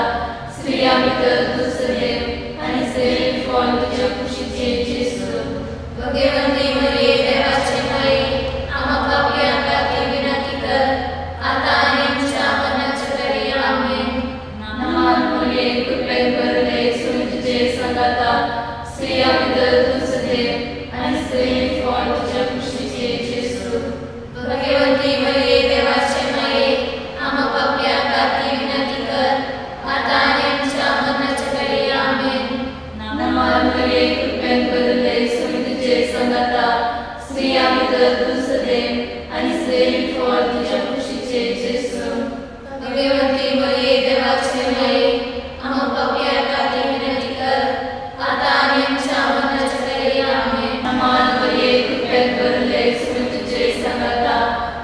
स्त्रियां भितर तूं सदैव आनी स्त्रियेनी फळ तुज्या कुशीचें जेजू. भगवंती मरिये, देवाचे माये, आम्हा पापया खातीर विनंती कर, आता आनी आमच्या मरणाच्या वेळी. आमेन. नमान मरिये, कृपेन भरले, सुमी तुजे सांगाता, स्त्रियां भितर तूं सदैव आनी स्त्रियेनी फळ तुज्या कुशीचें जेजू. भगवंती मरिये, देवाचे माये, आम्हा पापया खातीर विनंती कर, आता आनी आमच्या मरणाच्या वेळी. आमेन. नमान मरिये, कृपेन भरले, सुमी तुजे सांगाता, स्त्रियां भितर तूं सदैव आनी स्त्रियेनी फळ तुज्या कुशीचें जेजू. भगवंती मरिये, देवाचे माये, आम्हा पापया खातीर विनंती कर, आता आनी आमच्या मरणाच्या वेळी. आमेन. नमान मरिये, कृपेन भरले, सुमी तुजे सांगाता,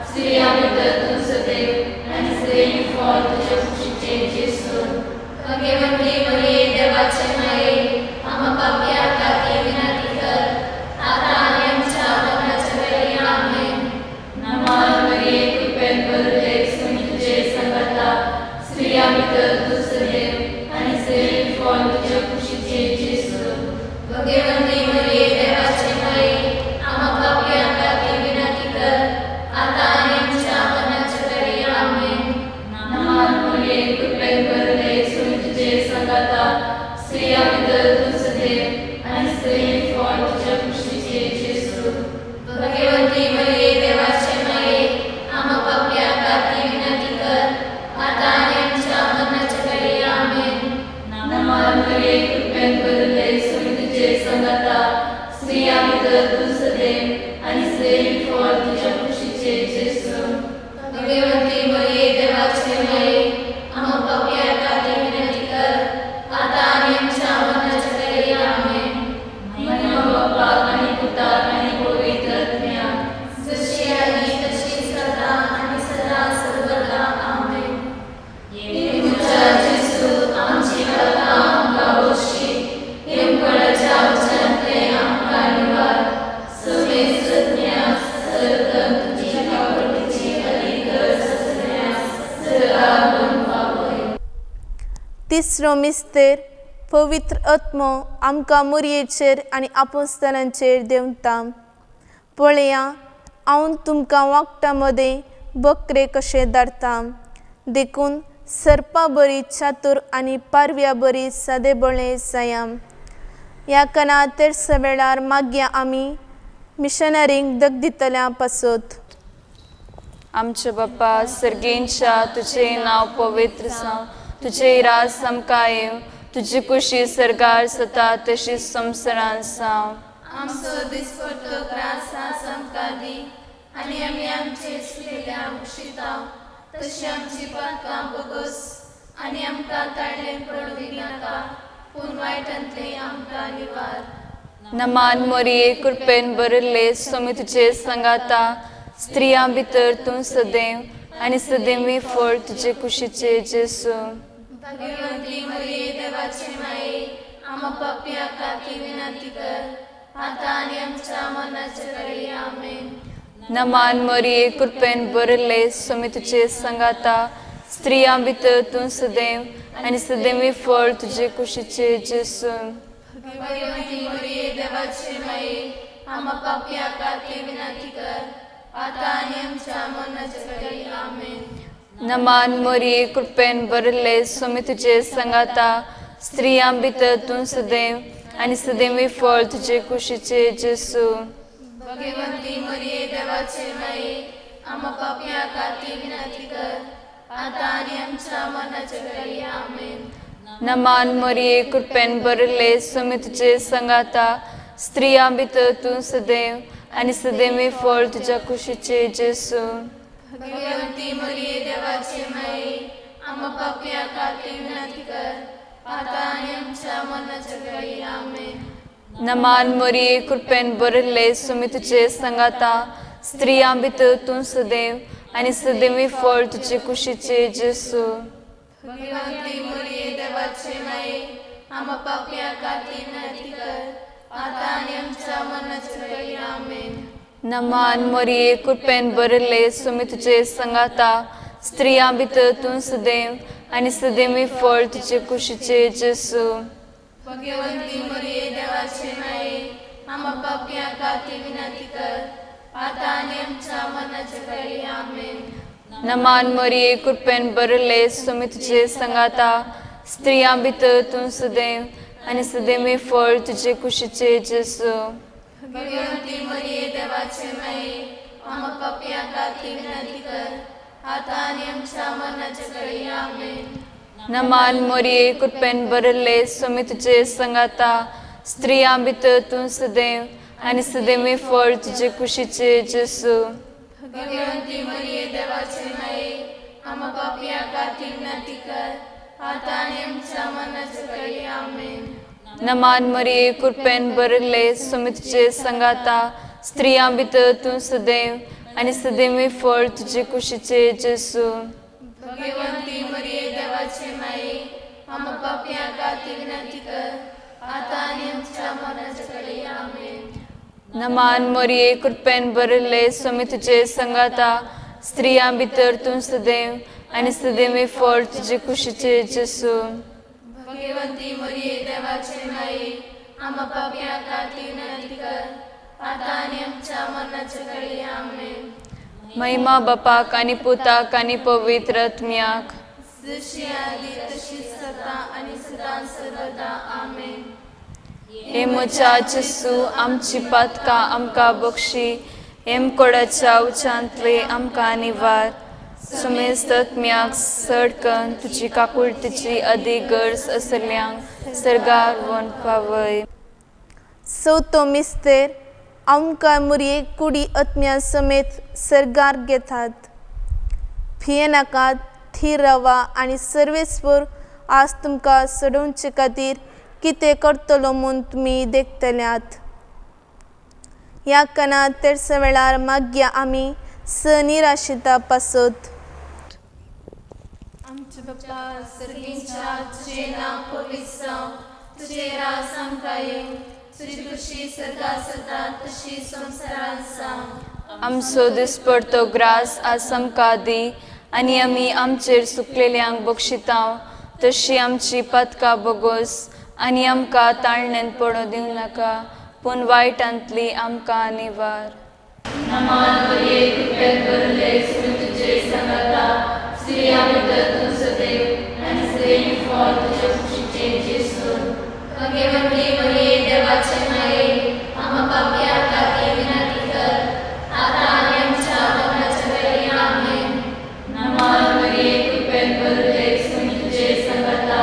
स्त्रियां भितर तूं सदैव आनी स्त्रियेनी फळ तुज्या कुशीचें जेजू. भगवंती मरिये, देवाचे माये, आम्हा पापया खातीर विनंती कर, आता आनी आमच्या मरणाच्या वेळी. आमेन. नमान मरिये, कृपेन भरले, सुमी तुजे सांगाता, स्त्रियां भितर तूं सदैव आनी स्त्रियेनी फळ तुज्या कुशीचें जेजू. भगवंती मरिये, देवाचे माये, आम्हा पापया खातीर विनंती कर, आता आनी आमच्या मरणाच्या वेळी. आमेन. नमान मरिये, कृपेन भरले, सुमी तुजे सांगाता, स्त्रियां भितर तूं सदैव आनी स्त्रियेनी फळ तुज्या कुशीचें जेजू. भगवंती मरिये, देवाचे माये, आम्हा पापया खातीर विनंती कर, आता आनी आमच्या मरणाच्या वेळी. आमेन. नमान मरिये, कृपेन भरले, सुमी तुजे सांगाता, स्त्रियां भितर तूं सदैव आनी स्त्रियेनी फळ तुज्या कुशीचें जेजू. भगवंती मरिये, देवाचे माये, आम्हा पापया खातीर विनंती कर, आता आनी आमच्या मरणाच्या वेळी. आमेन. महिमा बापाक आनी पुताक आनी पवित्र आत्म्याक, जशी आली तशी सदा आणि सदा सर्वदा. आमेन. म्हज्या जेजू, आमची पातकां आमकां बक्षी, हेमकडाच्या उज्यांतलें आमकां निवार, समेस्त सर्गन तुजी काकुळटीची अदीक गरज आसतल्यांक सर्गाक व्हरून पावय. तिसरो मिस्तेर पवित्र आत्मो आमकां मुरयेचेर आनी आपोस्तलांचेर देंवता. पळया, हांव तुमकां वागटां मदें बकरे कशें धाडटा, देखून सर्पा बरी चातूर आनी पारव्या बरी सादे बळे जाया. ह्या कना तेरसा वेळार मागया आमी मिशनरींक दग दितल्या पासत. आमच्या बाप्पा सर्गींच्या, तुझे नाव पवित्र जावं, तुझे राज आमकां येवं, तुजी कुशी सर्गार जाता तशी संवसारांत जावं. आमचो दिसपट्टो ग्रास आज आमकां दी, आनी आमी आमचे चुकलेल्या बक्षिता तशी आमची पातकां बोगस, आनी आमकां ताळ्ळें पडूं दिनाका, पूण वायटांतलें आमकां निवार. नमान मरिये, कृपेन भरिल्ले, स्वामी तुजे सांगाता, स्त्रियां भितर तूं सदैव आनी सदैवी फळ तुजे कुशीचे जेजू. भाग्यवंती मरिये देवाची माये आम्हा पापया खातीर विनंती कर आतां आनी आमच्या मरणाच्या वेळी. आमेन. नमान मरिये, कृपेन भरिल्ले, स्वामी तुझे संगाता, स्त्रियां भितर तूं सदैव आनी सदैवी फळ तुजे कुशीचे जेसून. भाग्यवंती मरिये देवाची माये आम्हा पापया खातीर विनंती कर आतां आनी आमच्या मरणाच्या वेळी. आमेन. नमान मरिये, कृपेन भरिल्ले, स्वामी तुझे संगाता, स्त्रियां भितर तूं सदैव आनी सदैवी फळ तुजे कुशीचे जेसू. भाग्यवंती मरिये देवाची माये आम्हा पापया खातीर विनंती कर आतां आनी आमच्या मरणाच्या वेळी. आमेन. नमान मरिये, कृपेन भरिल्ले, स्वामी तुझे संगाता, स्त्रियां भितर तूं सदैव आनी सदैवी फळ तुज्या कुशीचे जेसू. भाग्यवंती मरिये देवाची माये आम्हा पापया खातीर विनंती कर आतां आनी आमच्या मरणाच्या वेळी. आमेन. नमान मरिये, कृपेन भरिल्ले, स्वामी तुझे संगाता, स्त्रियां भितर तूं सदैव आनी सदैवी फळ तुजे कुशीचे जेसू. भाग्यवंती मरिये देवाची माये आम्हा पापया खातीर विनंती कर आतां आनी आमच्या मरणाच्या वेळी. आमेन. नमान मरिये, कृपेन भरिल्ले, स्वामी तुझे संगाता, स्त्रियां भितर तूं सदैव आनी सदैवी फळ तुजे कुशीचे जेसू. भाग्यवंती मरिये देवाची माये आम्हा पापया खातीर विनंती कर आतां आनी आमच्या मरणाच्या वेळी. आमेन. नमान मरिये, कृपेन भरिल्ले, स्वामी तुझे संगाता, स्त्रियां भितर तूं सदैव आनी सदैवी फळ तुजे कुशीचे जेसू. भाग्यवंती मरिये देवाची माये आम्हा पापया खातीर विनंती कर आतां आनी आमच्या मरणाच्या वेळी. आमेन. नमान मरिये, कृपेन भरिल्ले, स्वामी तुझे संगाता, स्त्रियां भितर तूं सदैव आनी सदैवी फळ तुजे कुशीचे जेसू. भाग्यवंती मरिये देवाची माये आम्हा पापया खातीर विनंती कर आतां आनी आमच्या मरणाच्या वेळी. आमेन. नमान मरिये, कृपेन भरिल्ले, स्वामी तुझे संगाता, स्त्रियां भितर तूं सदैव आनी सदैवी फळ तुजे कुशीचे जेसू. भाग्यवंती मरिये देवाची माये आम्हा पापया खातीर विनंती कर आतां आनी आमच्या मरणाच्या वेळी. आमेन. नमान मरिये, कृपेन भरिल्ले, स्वामी तुझे संगाता, स्त्रियां भितर तूं सदैव आनी सदैवी फळ तुजे कुशीचे जेसू. भाग्यवंती मरिये देवाची माये आम्हा पापया खातीर विनंती कर आतां आनी आमच्या मरणाच्या वेळी. आमेन. महिमा बापाक आनी पुताक आनी पवित्र आत्म्याक. जशी आदी तशी सदा आणि सदा सर्वदा. आमेन. हे म्हज्या जेसू, आमची पातकां आमकां बक्षी, हेमकोडाच्या उच्चांतले आमकां निवार, सुमेस्त आत्म्याक सडकन तुजी काकुळतीची अदीक गरज आसल्यांक सर्गार व्हरून पावय. चवथो मिस्तेर, आमकां मुरये कुडी आत्म्या समेत सर्गार घेतात. भियेनाकात, थीर रावा आनी सर्वेस्पर आज तुमकां सोडोवचे खातीर कितें करतलो म्हूण तुमी देखतल्यात. ह्या कना तेरसा वेळार मागया आमी स निराशिता पासत. आमचे बाप्पा सर्गींच्या, तुझे नाव पवित्र जावं, तुझे राज आमकां येवं, तुजी खुशी सर्गात जाता तशी संवसारांत जावं. आमचो दिसपडतो ग्रास आज आमकां दी आनी आमी आमचेर सुकलेल्यांक बक्षितांव तशी आमची पातकां बगोस आनी आमकां ताळण्यान पडोवं दिवं नाका पूण वायटांतली आमकां निवार. नमान मरिये, कृपेन भरिल्ले, स्वामी तुझे संगाता, स्त्रियां भितर तूं सदैव आनी सदैव फळ तुज्या कुशीचे जेसू. भाग्यवंती मरिये देवाचे माये आम्हा पापया खातीर विनंती कर आतां आनी आमच्या मरणाच्या वेळी. आमेन. नमान मरिये, कृपेन भरिल्ले, स्वामी तुझे संगाता,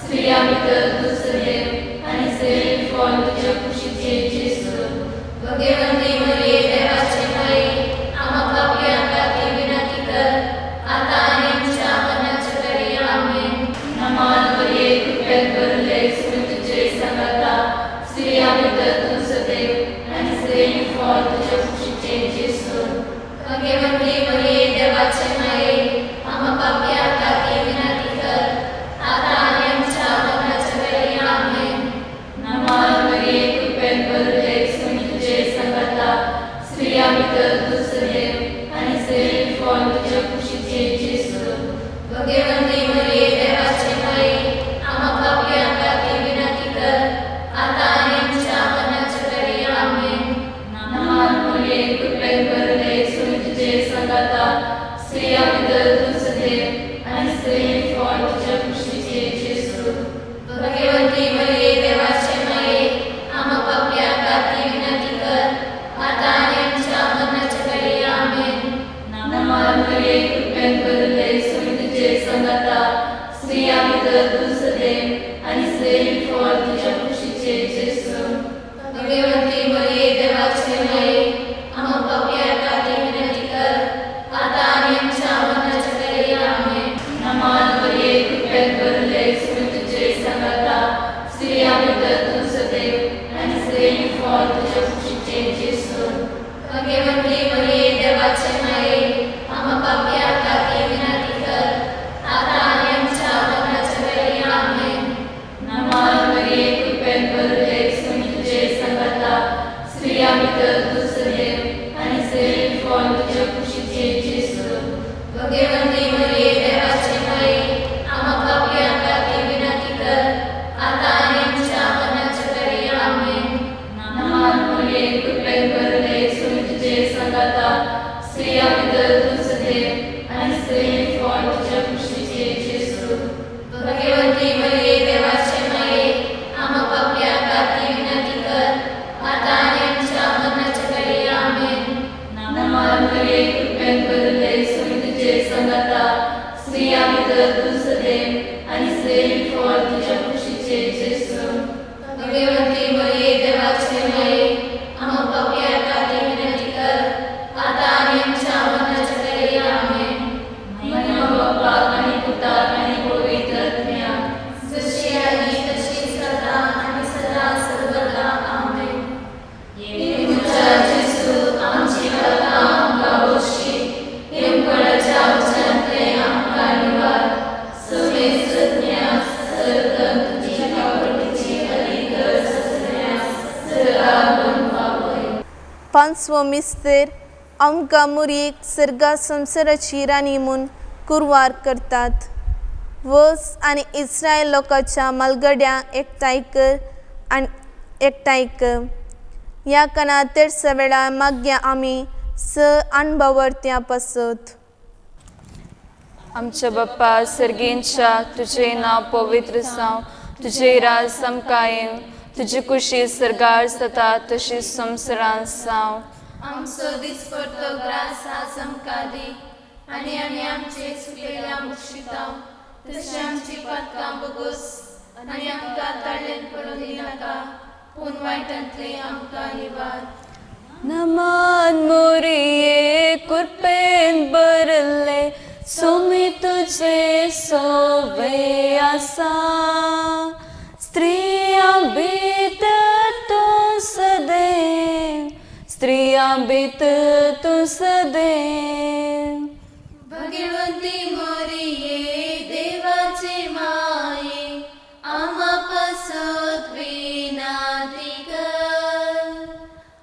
स्त्रियां भितर तूं सदैव आनी सदैव फळ तुज्या कुशीचे जेसू. भाग्यवंती मरिये देवाचे माये आम्हा पापया खातीर विनंती कर आतां आनी आमच्या मरणाच्या वेळी. आमेन. नमान मरिये, कृपेन भरिल्ले, स्वामी तुझे संगाता, भितर तूं सदैव आनी सदैव फळ तुज्या कुशीचे जेजू. भगवंती मरिये देवाचे माये, आम्हा पापयां खातीर विनंती कर, आतां आनी आमच्या मरणाच्या घडये. आमेन. नमान मरिये, कृपेन भरले, स्वामी तुझे संगाता, स्त्रिया भितर तूं सदैव आनी सदैव फळ तुज्या कुशीचे जेजू. भगवंती मरिये देवाचे माये, आम्हा पापयां खातीर विनंती कर, आतां आनी आमच्या मरणाच्या घडये. आमेन. नमान मरिये, कृपेन भरले, स्वामी तुझे संगाता, स्त्रिया भितर तूं सदैव आनी सदैव फळ तुज्या कुशीचे जेजू. भगवंती मरिये देवाचे माये, आम्हा पापयां खातीर विनंती कर, आतां आनी आमच्या मरणाच्या घडये. आमेन. नमान मरिये, कृपेन भरले, स्वामी तुझे संगाता, स्त्रिया भितर तूं सदैव आनी सदैव फळ तुज्या कुशीचे जेजू. भगवंती मरिये देवाचे माये, आम्हा पापयां खातीर विनंती कर, आतां आनी आमच्या मरणाच्या घडये. आमेन. नमान मरिये, कृपेन भरले, स्वामी तुझे संगाता, स्त्रिया भितर तूं सदैव आनी सदैव फळ तुज्या कुशीचे जेजू. भगवंती मरिये देवाचे माये, आम्हा पापयां खातीर विनंती कर, आतां आनी आमच्या मरणाच्या घडये. आमेन. नमान मरिये, कृपेन भरले, स्वामी तुझे संगाता, स्त्रिया भितर तूं सदैव आनी सदैव फळ तुज्या कुशीचे जेजू. भगवंती मरिये देवाचे माये, आम्हा पापयां खातीर विनंती कर, आतां आनी आमच्या मरणाच्या घडये. आमेन. नमान मरिये, कृपेन भरले, स्वामी तुझे संगाता, स्त्रिया भितर तूं सदैव आनी सदैव फळ तुज्या कुशीचे जेजू. भगवंती मरिये देवाचे माये, आम्हा पापयां खातीर विनंती कर, आतां आनी आमच्या मरणाच्या घडये. आमेन. महिमा बापाक आनी पुताक आनी पवित्र आत्म्याक, जशी आदी तशी सदा आनी सदा सर्वदा. आमेन. म्हज्या जेजू, आमची पातकां आमकां बक्षी, हेमकडाच्या उज्यांतलें आमकां निवार, समेस्त सर्ग तुजी काकुळटीची अदीक गरज आसतल्यास सर्गाक व्हरून पावय. पांचवो मिस्तेर आमकां मुरयेक सर्गा संवसाराची राणी म्हूण कुरवार करतात. वस आनी इस्रायल लोकांच्या मालगड्यांक एकठांय कर आनी एकठांय कर. ह्या काना तेरसा वेळार मागया आमी स अणभवर्त्यां पासत. आमच्या बाप्पा सर्गींच्या, तुझे नांव पवित्र जावं, तुझे राज आमकां येवं, तुजी कुशी सर्गार जाता तशी संवसारांत जावं. आमचो दिसपडतो ग्रास आज आमकां दी, आनी आमी आमचे चुकलेल्या बक्षितांव तशी आमची पातकां बगोस, आनी आमकां ताळ्ळेन पडूं दिनाका, पूण वायटांतले आमकां निवार. नमान मोरिये, कृपेन भरले, स्वामी तुझे सोवे आसा, स्त्रियां भितर तूं सदैव, स्त्रियां भितर तूं सदैव. भगवंती मोरिये देवाचे माये, आम्हा पासत विनंती कर,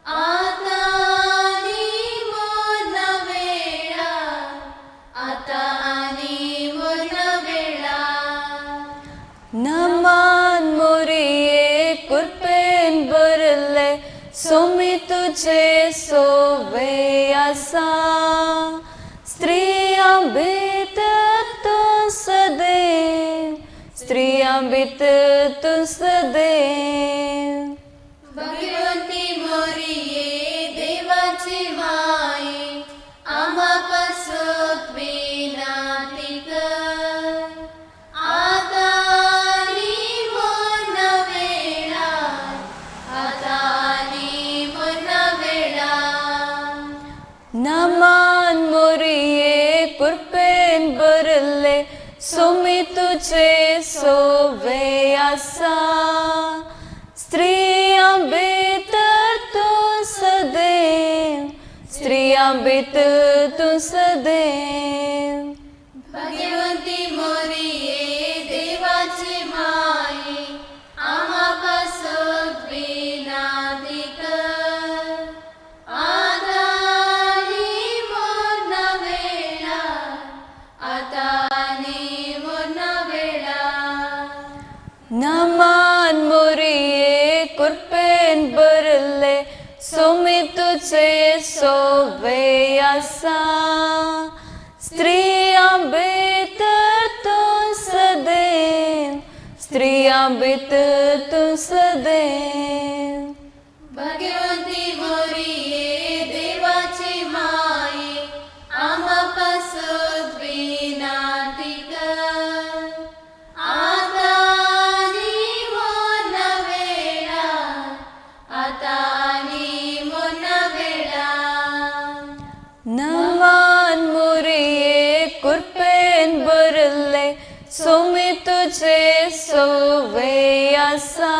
आतां आनी मरणा वेळार, आतां आनी मरणा वेळार. नमान मोरिये, कृपेन भरले, स्वामी तुझे सोवे आसा, स्त्रियां भितर तूं सदैव, स्त्रियां भितर तूं सदैव. भगवंती मोरिये देवाचे माये, आम्हा पासत विनंती कर, आतां आनी मरणा वेळार, आतां आनी मरणा वेळार. नमान मोरिये, कृपेन भरले, स्वामी तुझे सोवे आसा, स्त्रियां भितर तूं सदैव, स्त्रियां भितर तूं सदैव. भगवंती मोरिये देवाचे माये, आम्हा पासत विनंती कर, आतां तुझे सोवे आसा, स्त्रियां भितर तूं सदैव, स्त्रियां भितर तूं सदैव। भाग्यवंती मोरिये देवाची माये, आम्हा पासत विनाती कर, आता आनी मरणा वेळा, आता आनी मरणा वेळा। नमान मोरये कृपेन भरले, सोमी तुझे सोवे आसा,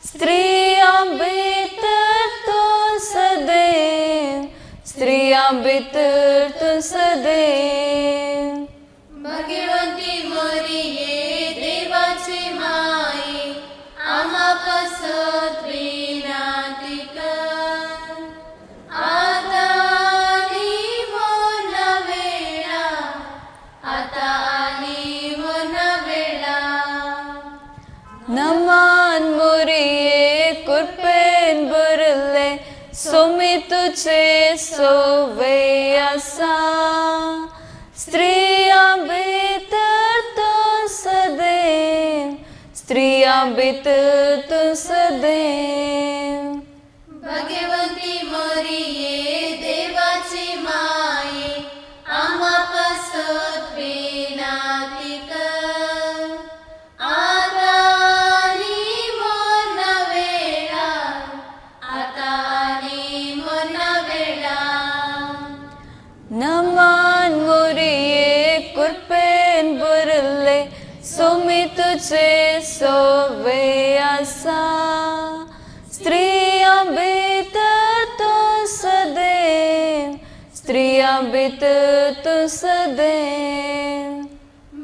स्त्रियां भितर तूं सदैव, स्त्रियां भितर तूं सदैव। भाग्यवंती मोरिये देवाची माये, आम्हा पासत विनाती कर, आता आनी मरणा वेळा, आता आनी मरणा वेळा। नमान मोरये कृपेन भरले, सोमी तुझे सोवे आसा, स्त्रियां भितर तूं सदैव, स्त्रियां भितर तूं सदैव। भाग्यवंती मोरिये देवाची माये, आम्हा पासत विनाती कर, आता आनी मरणा वेळा, आता आनी मरणा वेळा। नमान मोरये कृपेन भरले, सोमी तुझे सोवे आसा, स्त्रियां भितर तूं सदैव, स्त्रियां भितर तूं सदैव।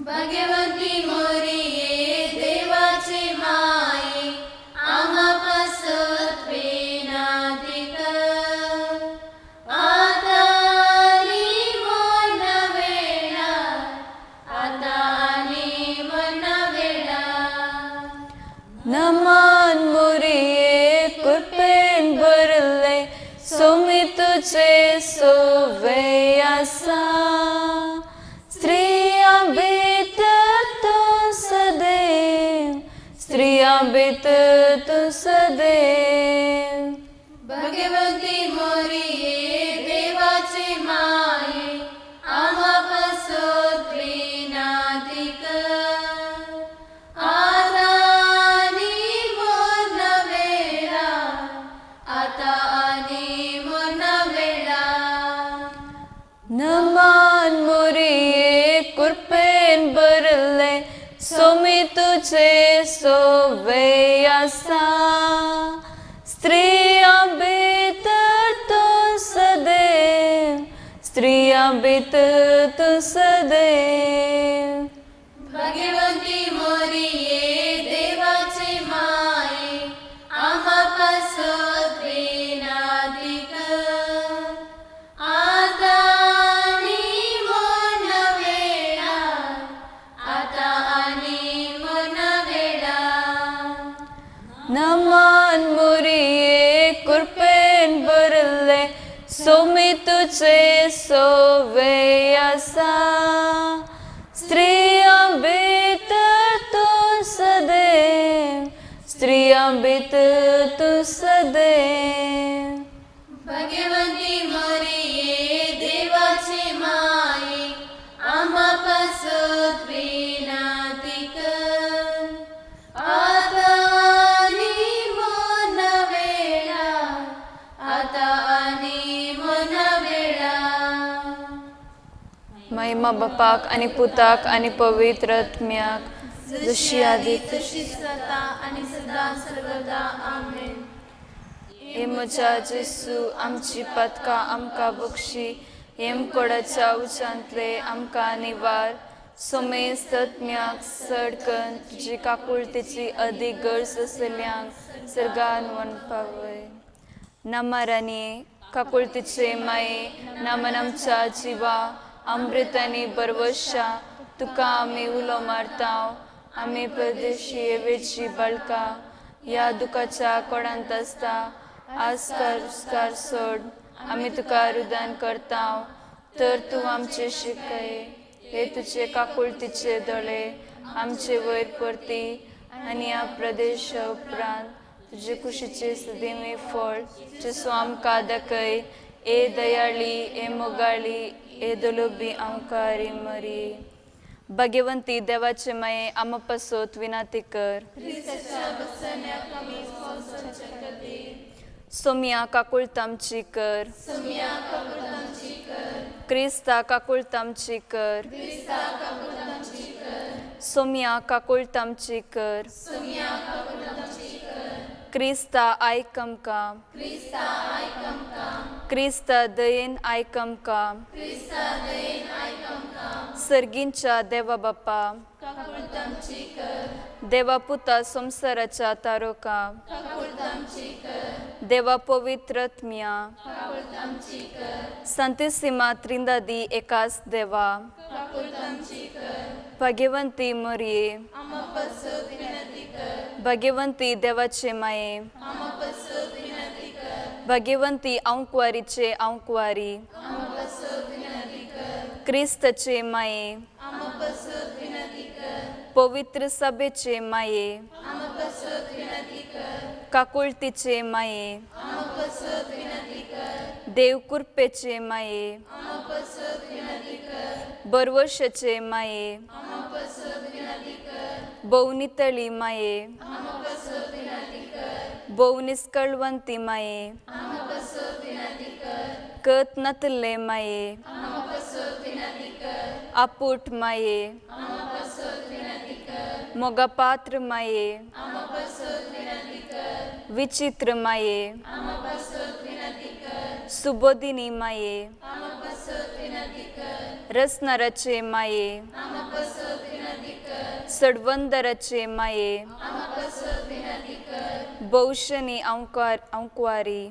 भाग्यवंती मोरिये देवाची माये, आम्हा पासत विनाती कर, आता आनी मरणा वेळा, आता आनी मरणा वेळा। नमान मोरये कृपेन भरले, सोमी तुझे सोवे आसा, स्त्रियां भितर तूं सदैव, स्त्रियां भितर तूं सदैव। भाग्यवंती मोरिये देवाची माये, आम्हा पासत विनाती कर, आता आनी मरणा वेळा, आता आनी मरणा वेळा। नमान मोरये कृपेन भरले, सोमी तुझे सोवे आसा, स्त्रियां भितर तूं सदैव, स्त्रियां भितर तूं सदैव। भाग्यवंती मोरिये देवाची माये, आम्हा पासत विनाती कर, आता आनी मरणा वेळा, आता आनी मरणा वेळा। नमान मोरये कृपेन भरले, सोमी तुझे सोवे आसा, स्त्रियां भितर तूं सदैव, स्त्रियां भितर तूं सदैव। भाग्यवंती मोरिये देवाची माये, आम्हा पासत विनाती कर, आता आनी मरणा वेळा, आता आनी मरणा वेळा। महिमा बापाक आनी पुताक आनी पवित्र आत्म्याक, जशी आदी तशीच आता आणि सदा सर्वदा, आमेन। हे म्हज्या जेसू, आमची पातकां आमकां बक्षी, हेम कोडाच्या उच्चांतले आमकां निवार, सोमेस्त आत्म्याक सडकन तुजी काकुळतेची अदीक गरज आसल्यांक सर्गान वन पावय। नामारानी काकुळतेचे माये, नामान आमच्या जिवा अमृत आनी बरवशा, तुका आमी उलो मारता, आमी परदेशी वेळची बाळकां ह्या दुखाच्या कोडांत आसता। आस्कार उस्कार सोड आमी तुका रुदान करता तर तूं आमचे शिकय हे तुजे काकुळतीचे दोळे आमचे वयर परती आनी ह्या प्रदेशा उपरांत तुजे कुशीचे सदिमी फळ जेसो आमकां दाखय ए दयाळी ए मोगाळी ए दलोबी आमकारी मरी भाग्यवंती देवाचे माये आमा पासत विनाती कर. सोमिया काकुळतामची कर. क्रिस्ता काकुळतामची कर. सोमिया काकुळतामची कर. क्रिस्ता आयक आमकां. क्रिस्ता दयेन आयक आमकां. सर्गींच्या देवा बापा देवा पुता संवसाराच्या तारोका देवा पवित्रत्म्या संतिसीमा त्रिंदादी एकाच देवा भाग्यवंती मरये भाग्यवंती देवाचे माये भाग्यवंती आंकवारीचे आंकवारी क्रिस्तचे माये पवित्र सभेचे माये काकुळतीचे माये देव कृपेचे माये बरवशाचे माये भोवनितळी माये भोवनिस्कळवंती माये कत नातले माये आपूट माये मोगापात्र माये विचित्र माये सुबोधिनी माये रसनाराचे माये सडवंदराचे माये भौशनी आंकवारी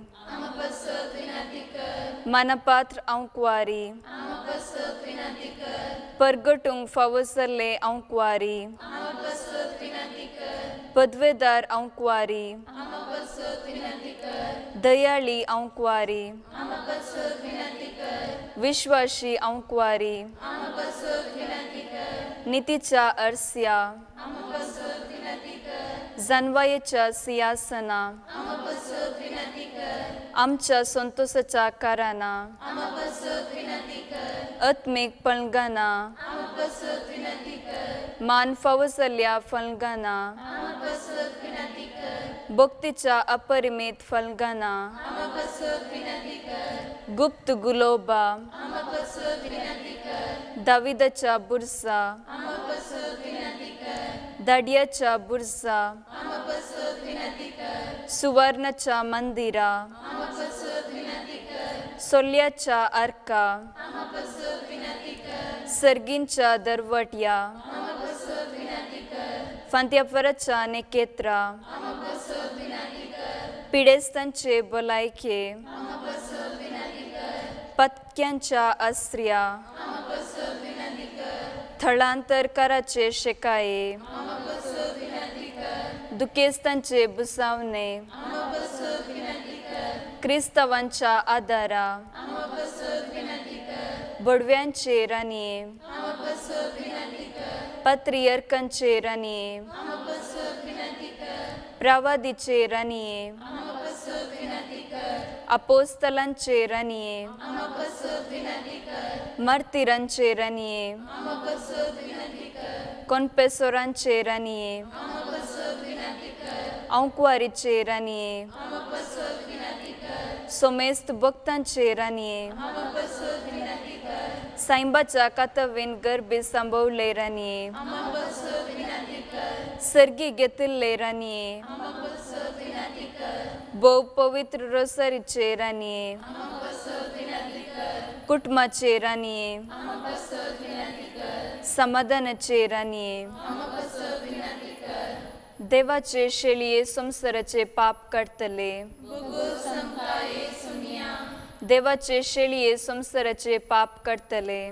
मानपात्र आंकवारी परगटूंक फावो जाल्ले आंकवारी पदवेदार आंकवारी दयाळी आंकवारी विश्वाशी आंकवारी नितीच्या अरस्या जानवायेच्या सिंहासना आमच्या संतोषाच्या काराना आत्मीक पलंगाना मान फावो जाल्ल्या फलंगाना भक्तीच्या अपरिमीत फलंगाना गुप्त गुलोबा दाविदाच्या बुरसा दाडियाच्या बुरसा सुवर्णाच्या मंदिरा सोल्याच्या आर्का सर्गींच्या दरवट्या फांत्यापराच्या नेकेत्रा पिडेस्तांचे भलायके पत्क्यांच्या आसऱ्या थळांतरकाराचे शेकाये दुखेस्तांचे बुसावणे क्रिस्तावांच्या आदारा बडव्यांचे राणये पात्रियर्कांचे राणये प्रावादीचे राणये अपोस्तलांचे राणये मार्तिरांचे राणये कोनपेसोरांचे राणये आंकवारीचे राणये सोमेस्त भक्तांचे राणये साईबाच्या कातवेन गर्भे सांबवले राणये सर्गी घेतिल्ले राणये भोव पवित्र रोसरीचे राणये कुटुंबाचे राणये समाधानाचे राणये देवाचे शेळये संवसाराचे पाप काडटले देवाचे शेळये संवसाराचे पाप काडटले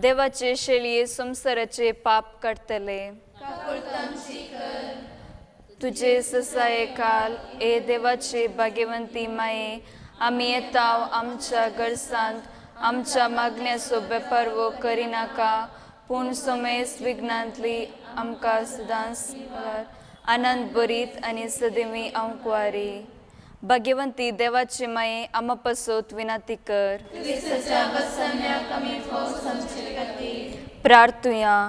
देवाचे शेळये संवसाराचे पाप काडटले. तुजे ससाये काल ए देवाचे भाग्यवंती माये आमी येताव आमच्या गरसांत आमच्या मागण्याचो बेपारवो करिनाका पूण सोमेस विघ्नांतली आमकां सदांच आनंद बरीत आनी सदैवी आंकवारी भाग्यवंती देवाचे माये आमा पासत विनाती कर. क्रिस्ताच्या बसम्याक आमी फौज आमचे खातीर. प्रार्थुया.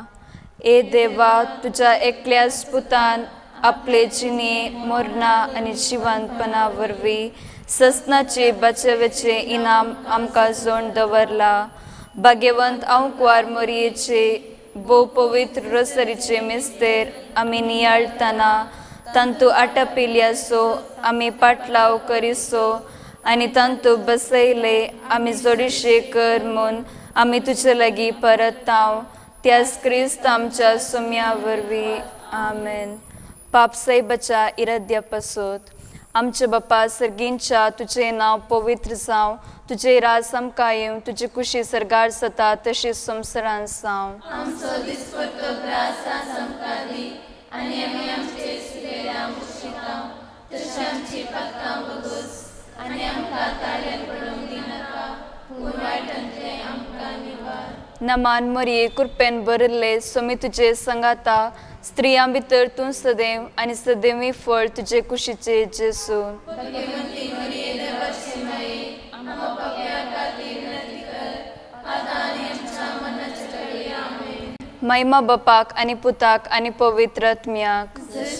ए देवा तुज्या एकल्याच पुतान आपले जिणे मरणा आनी जिवंतपणा वरवीं ससनाचे बचावाचे इनाम आमकां जोड दवरला. भाग्यवंत आंकवार मोरयेचे भोव पवित्र रोसरीचे मिस्तेर आमी नियाळतना तांतू आटापिल्याचो आमी पाटलाव करिसो आनी तांतू बसयले आमी जोडीशे कर म्हूण आमी तुजे लागीं परत त्यास क्रिस्त आमच्या सोम्या वरवीं. आमेन. पाप साहेबाच्या इराद्या पासत आमच्या बापा सर्गींच्या तुजें नांव पवित्र जावं, तुजें राज आमकां येवं, तुजी कुशी सर्गार जाता तशी संवसारांत जावं. आमचो दिसपट्टो ग्रास आज आमकां दी आनी आमी आमचे चुकलेल्या बक्षिता तशी आमची पातकां बगोस आनी आमकां ताळेर पडूंक दिनाका पूण वायटांतलें आमकां निवार. नमान मरिये कृपेन भरिल्ले सोमी तुजे संगाता, स्त्रियां भितर तूं सदैव आनी सदैवी फळ तुजे कुशीचे जेसू. भाग्यवंती मरिये देवाची माये आमकां पापयां खातीर विनंती कर आतां आनी आमच्या मरणाच्या वेळी. आमेन. महिमा बापाक आनी पुताक आनी पवित्र आत्म्याक. जशी